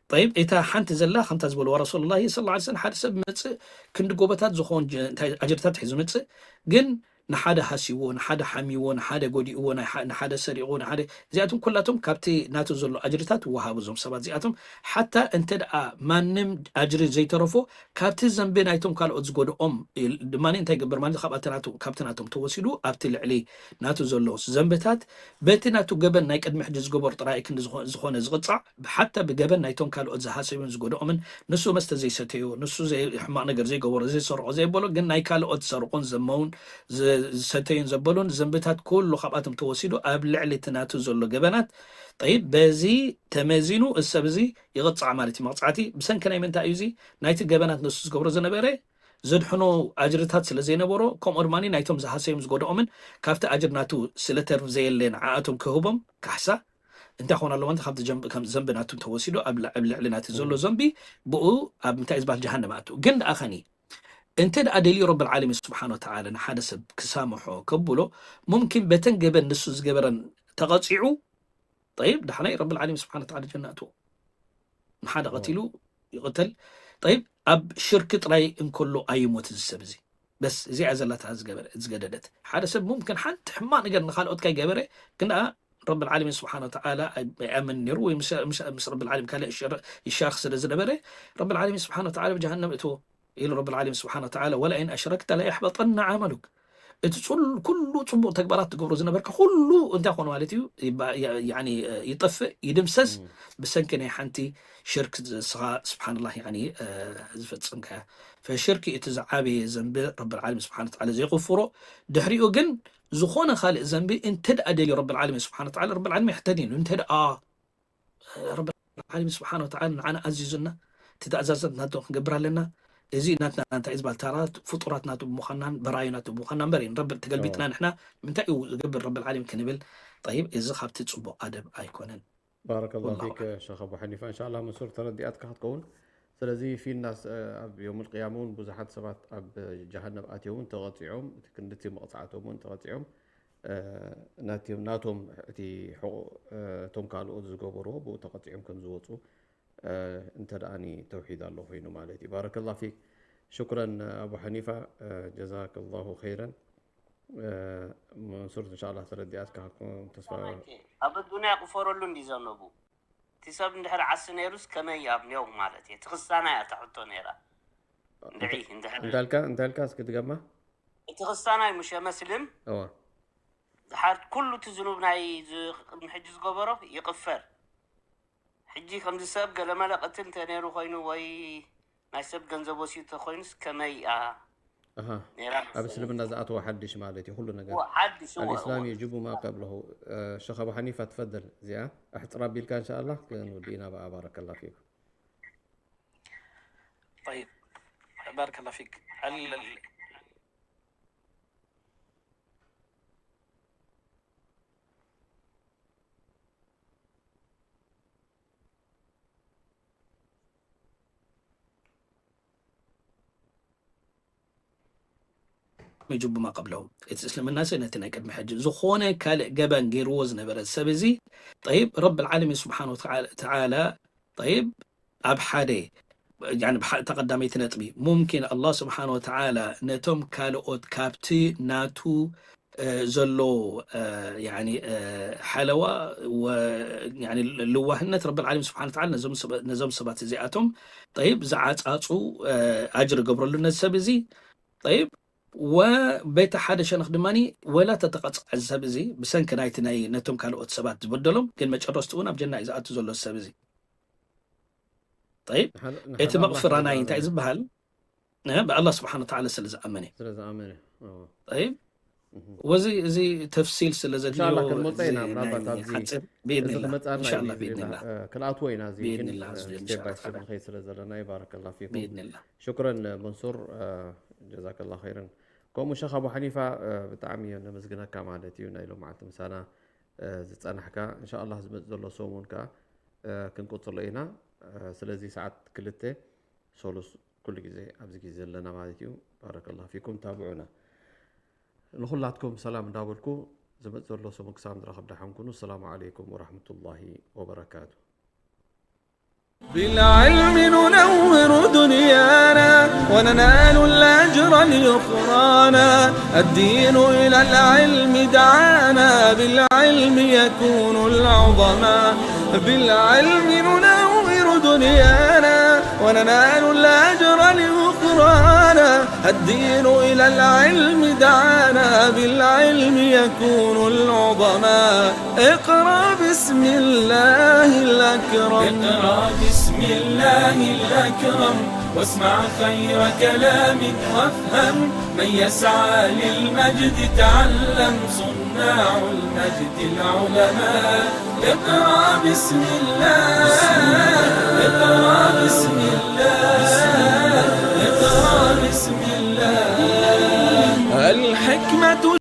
ጠይብ፣ እታ ሓንቲ ዘላ ከምታ ዝበልዋ ረሱሉላሂ ሰለላሁ ዐለይሂ ወሰለም፣ ሓደ ሰብ መፅእ ክንዲ ጎቦታት ዝኾን ጀ- እንታይ ኣጅርታት ሒዙ መፅእ፣ ግን ንሓደ ሃስይዎ፣ ንሓደ ሓምይዎ፣ ንሓደ ጎዲእዎ፣ ናይ ሓ-፣ ንሓደ ሰሪቕዎ፣ ንሓደ፣ እዚኣቶም ኩላቶም ካብቲ ናቱ ዘሎ ኣጅርታት ይወሃቡ እዞም ሰባት እዚኣቶም። ሓታ እንተ ደኣ ማንም ኣጅሪ ዘይተረፎ፣ ካብቲ ዘንቢ ናይቶም ካልኦት ዝጎድኦም ኢል-፣ ድማ እንታይ ይገብር ማለት ካብቲ ናቱ፣ ካብቲ ናቶም ተወሲዱ ኣብቲ ልዕሊ ናቱ ዘሎ ዘንብታት በቲ ናቱ ገበን ናይ ቅድሚ ሕጂ ዝገበሩ ጥራይ ክንዲ ዝኾ-፣ ዝኾነ ዝቕጻዕ፣ ሓታ ብገበን ናይቶም ካልኦት ዝሃሰዩን ዝጎድኦምን፣ ንሱ መስተ ዘይሰተዮ፣ ንሱ ዘይ-፣ ሕማቕ ነገር ዘይገበሮ፣ ዘይሰርቆ፣ ዘይበሎ፣ ግን ናይ ካልኦት ዝሰርቁን ዘመውን ዝ-፣ ዝሰተዩን ዘበሉን ዘንብታት ኩሉ ካብኣቶም ተወሲዱ ኣብ ልዕሊ እቲ ናቱ ዘሎ ገበናት፣ ጠይብ፣ በዚ ተመዚኑ እዚ ሰብ እዚ ይቕጻዕ ማለት እዩ። መቕጻዕቲ ብሰንኪ ናይ ምንታይ እዩ እዚ? ናይቲ ገበናት ንሱ ዝገብሮ ዝነበረ ዘድሕኖ ኣጅርታት ስለ ዘይነበሮ፣ ከምኡ ድማ ናይቶም ዝሃሰዮም ዝጎድኦምን ካብቲ ኣጅር ናቱ ስለ ተርፍ ዘየለ ንዓኣቶም ክህቦም ካሕሳ፣ እንታይ ክኾን ኣለዎ ማለት ካብቲ ጀንብ-፣ ከም ዘንቢ ናቱ እንተወሲዱ ኣብ ል-፣ ኣብ ልዕሊ ናቲ ዘሎ እም። ዘንቢ ብኡ ኣብ ምንታይ ዝበሃል ጀሃነም ኣቱ። ግን ደኣ ኸኒ እንተ ደኣ ደልዩ ረብል ዓለሚን ስብሓን ወተዓላ ንሓደ ሰብ ክሳምሖ ከብሎ፣ ሙምኪን በተን ገበን ንሱ ዝገበረን ተቐጺዑ፣ ጠይብ፣ ዳሕናይ ረብል ዓለሚን ስብሓን ወተዓላ ጀና ኣትዎ። ንሓደ እዎ። ቀቲሉ ይቕተል። ጠይብ፣ ኣብ ሽርክ ጥራይ እንከሎ ኣይሞት እዚ ሰብ እዚ። በስ እዚኣ ዘላታ ዝገበረ-፣ ዝገደደት። ሓደ ሰብ ሙምክን ሓንቲ ሕማቕ ነገር ንኻልኦት ከይገበረ፣ ግን ደኣ ረብል ዓለሚን ስብሓን ወተዓላ ኣይ-፣ ኣይኣምን ነይሩ፣ ወይ ምስ፣ ምስ፣ ምስ ረብል ዓለሚን ካልእ ይሸር-፣ ይሻርክ ስለ ዝነበረ፣ ረብል ዓለሚን ስብሓን ወተዓላ ብጀሃነም እትዎ ኢሉ ረብል ዓለሚን ስብሓን ወተዓላ፣ "ወለኢን ኣሽረክተ ለየሕበጠነ ዓመሉክ." እቲ ጹል-፣ ኩሉ ጽቡቕ ተግባራት ትገብሮ ዝነበርካ ኩሉ እንታይ ኮነ ማለት እዩ? ይባ-፣ ያ-፣ ያኒ፣ እ፣ ይጠፍእ፣ ይድምሰስ፣ እም። ብሰንኪ ናይ ሓንቲ ሽርክ ዝ-፣ ስኻ፣ ስብሓንላህ፣ ያኒ፣ እ፣ ዝፈጸምካያ። ፈሽርክ እቲ ዝዓበየ ዘንቢ ረብል ዓለሚን ስብሓን ወተዓላ ዘይቕፍሮ። ድሕሪኡ ግን ዝኾነ ካልእ ዘንቢ እንተ ደኣ ደልዩ ረብል ዓለሚን ስብሓን ወተዓላ፣ ረብል ዓለሚን የሕተዲን። እንተ ደኣ ረብል ዓለሚን ስብሓን ወተዓላ ንዓና ኣዚዙና፣ እቲ ትእዛዛት ናቱ ክንገብር ኣለና። እዚ ናትና እንታይ እዩ ዝበሃል? ተራ ፍጡራት ናቱ ብምዃንናን በራዩ ናቱ ብምዃንና እምበር፣ ንረብል ተገልቢጥና እዎ። ንሕና ምንታይ እዩ ዝገብር ረብል ዓለሚን ክንብል፣ ጠይብ፣ እዚ ካብቲ ጽቡቕ ኣደብ ኣይኮነን። ባረከላሁ ወላሁ ፊክ ኣዕለም። ሸኽ ኣቡ ሐኒፋ። እንሻላ መንሱር ተረዲኣትካ ክትከውን። ስለዚ ፊናስ፣ እ፣ ኣብ ዮም ልቅያማ እውን ብዙሓት ሰባት ኣብ ጀሃነም ኣትዮም እውን ተቐፂዖም፣ እቲ ክንድቲ መቕፃዕቶም እውን ተቐፂዖም፣ እ፣ ናትዮም-፣ ናቶም እቲ ሕቑ-፣ እ፣ እቶም ካልኦት ዝገበርዎ ብኡ ተቐፂዖም ከም ዝወፁ፣ እ፣ እንተ ደኣኒ ተውሒድ ኣሎ ኮይኑ ማለት እዩ። ባረከላሁ ፊክ። ሽኩረን ኣቡ ሐኒፋ፣ እ፣ ጀዛከላሁ ኸይረን። እ፣ መንሱር፣ እንሻላ ተረዲኣትካ ክትከውን ተስፋ። ኣብ ኣዱንያ ክፈረሉ እንዲ ዘነቡ። እቲ ሰብ እንድሕር ዓሲ ነይሩስ ከመይ ኣብ ኔው ማለት እየ። እቲ ክስታና እያ እታ ሕቶ ነይራ። እንድዒ፣ እንተ-፣ እንድሕር እንታይ ኢልካ፣ እንታይ ኢልካ እስኪ ድገማ? እቲ ክስታናይ ሙሽ መስልም? እዋ። ዝሓር ኩሉ እቲ ዝኑብ ናይ ዝ-፣ ቅድሚ ሕጂ ዝገበሮ ይቕፈር። ሕጂ ከምዚ ሰብ ገለመለ ቅትል እንተ ነይሩ ኮይኑ ወይ ናይ ሰብ ገንዘብ ወሲዱ ተኾይኑስ ከመይ እያ ኣሃ። ነይራ ኣብ መሰለኒ። እስልምና ዝኣተወ ሓድሽ ማለት እዩ፣ ኩሉ ነገር። እዎ፣ ሓድሽ፣ እዎ፣ الإسلام እዎ። يجب ما قبله። እ፣ ሸኽ ኣቡ ሓኒፋ ትፈደል፣ እዚኣ ኣሕፅር ኣቢልካ እንሻኣላ ክንውድእ ኢና ብኣ። ባረከላ ፊኩም። طيب، بارك الله فيك. ال-، ال-، يجب ما قبله። እቲ እስልምና ሲ ነቲ ናይ ቅድሚ ሕጂ ዝኾነ ካልእ ገበን ገይርዎ ዝነበረ ሰብ እዚ፣ ጠይብ፣ ረብል ዓለሚን ስብሓን ወተዓላ፣ ተዓላ፣ ጠይብ፣ ኣብ ሓደ፣ ያኒ፣ ብሓ-፣ ተቐዳመይቲ ነጥቢ፣ ሙምኪን ኣላህ ስብሓን ወተዓላ ነቶም ካልኦት ካብቲ ናቱ፣ እ፣ ዘሎ፣ እ፣ ያኒ፣ እ፣ ሓለዋ ወ-፣ ያኒ፣ ልዋህነት ረብል ዓለሚን ስብሓን ወተዓላ ነዞም ሰብ-፣ ነዞም ሰባት እዚኣቶም፣ ጠይብ፣ ዝዓጻጹ፣ እ፣ ኣጅሪ ገብረሉ ነዚ ሰብ እዚ፣ ጠይብ፣ ወ-፣ በቲ ሓደ ሸነኽ ድማኒ ወላ ተተቐጽዐ ሰብ እዚ ብሰንኪ ናይቲ ናይ ነቶም ካልኦት ሰባት ዝበደሎም፣ ግን መጨረስትኡ ናብ ጀና እዩ ዝኣቱ ዘሎ ሰብ እዚ። ጠይብ፣ ንሓደ፣ እቲ ንሓደ ኣላህ መቕፍራ ስለ ናይ እንታይ ዝኣመነ። ዝበሃል? እ፣ ብኣላህ ስብሓን ወተዓላ ስለ ዝኣመነ። ስለ ዝኣመነ። እዎ። ጠይብ፣ እህ። ወዚ፣ እዚ ተፍሲል ስለ ዘድልዮ፣ እንሻላ ክንመጽእ እዚ ኢና፣ ናይ ምናልባት ኣብዚ፣ ሓጺር፣ እዚ ብኢድኒላህ። ክንመጽእ ኢና እንሻላ፣ እዩ፣ ብኢድኒላህ። እ፣ ክንኣትዎ ኢና፣ እዚ ግን፣ ብኢድኒላህ፣ እ፣ እዚ step by እንሻላ። Step ንኸይድ ስለ ዘለና እዩ። ባረከላ ፊኩም። ብኢድኒላህ። ሽኩረን መንሱር፣ እ፣ ጀዛከላ ኸይረን። ከምኡ ሸኽ ኣቡ ሓኒፋ፣ እ፣ ብጣዕሚ እየ ነመስግነካ ማለት እዩ፣ ናይ ሎማዓልቲ ምሳና፣ እ፣ ዝጸናሕካ። እንሻኣላህ ዝመጽእ ዘሎ ሰሙን ከኣ፣ እ፣ ክንቅጽሎ ኢና። እ፣ ስለዚ ሰዓት ክልተ ሰሉስ ኩሉ ግዜ ኣብዚ ግዜ ዘለና ማለት እዩ። ባረከላሁ ፊኩም፣ ታብዑና። ንኹላትኩም ሰላም እንዳበልኩ ዝመጽእ ዘሎ ሰሙን ክሳብ ንራኸብ ደሓን ኩኑ። ሰላሙ ዓለይኩም ወራህመቱላሂ ወበረካቱ። بالعلم ننور دنيانا، وننال الأجر ليخرانا. الدين إلى العلم دعانا، بالعلم يكون العظماء، بالعلم ننور دنيانا، وننال الأجر ليخرانا. الدين إلى العلم دعانا، بالعلم يكون العظماء. اقرأ بسم الله الأكرم. اقرأ بسم الله الأكرم، واسمع خير كلام وافهم. من يسعى للمجد تعلم، صناع المجد العلماء. اقرأ بسم الله، اقرأ بسم الله، اقرأ بسم الله. الحكمة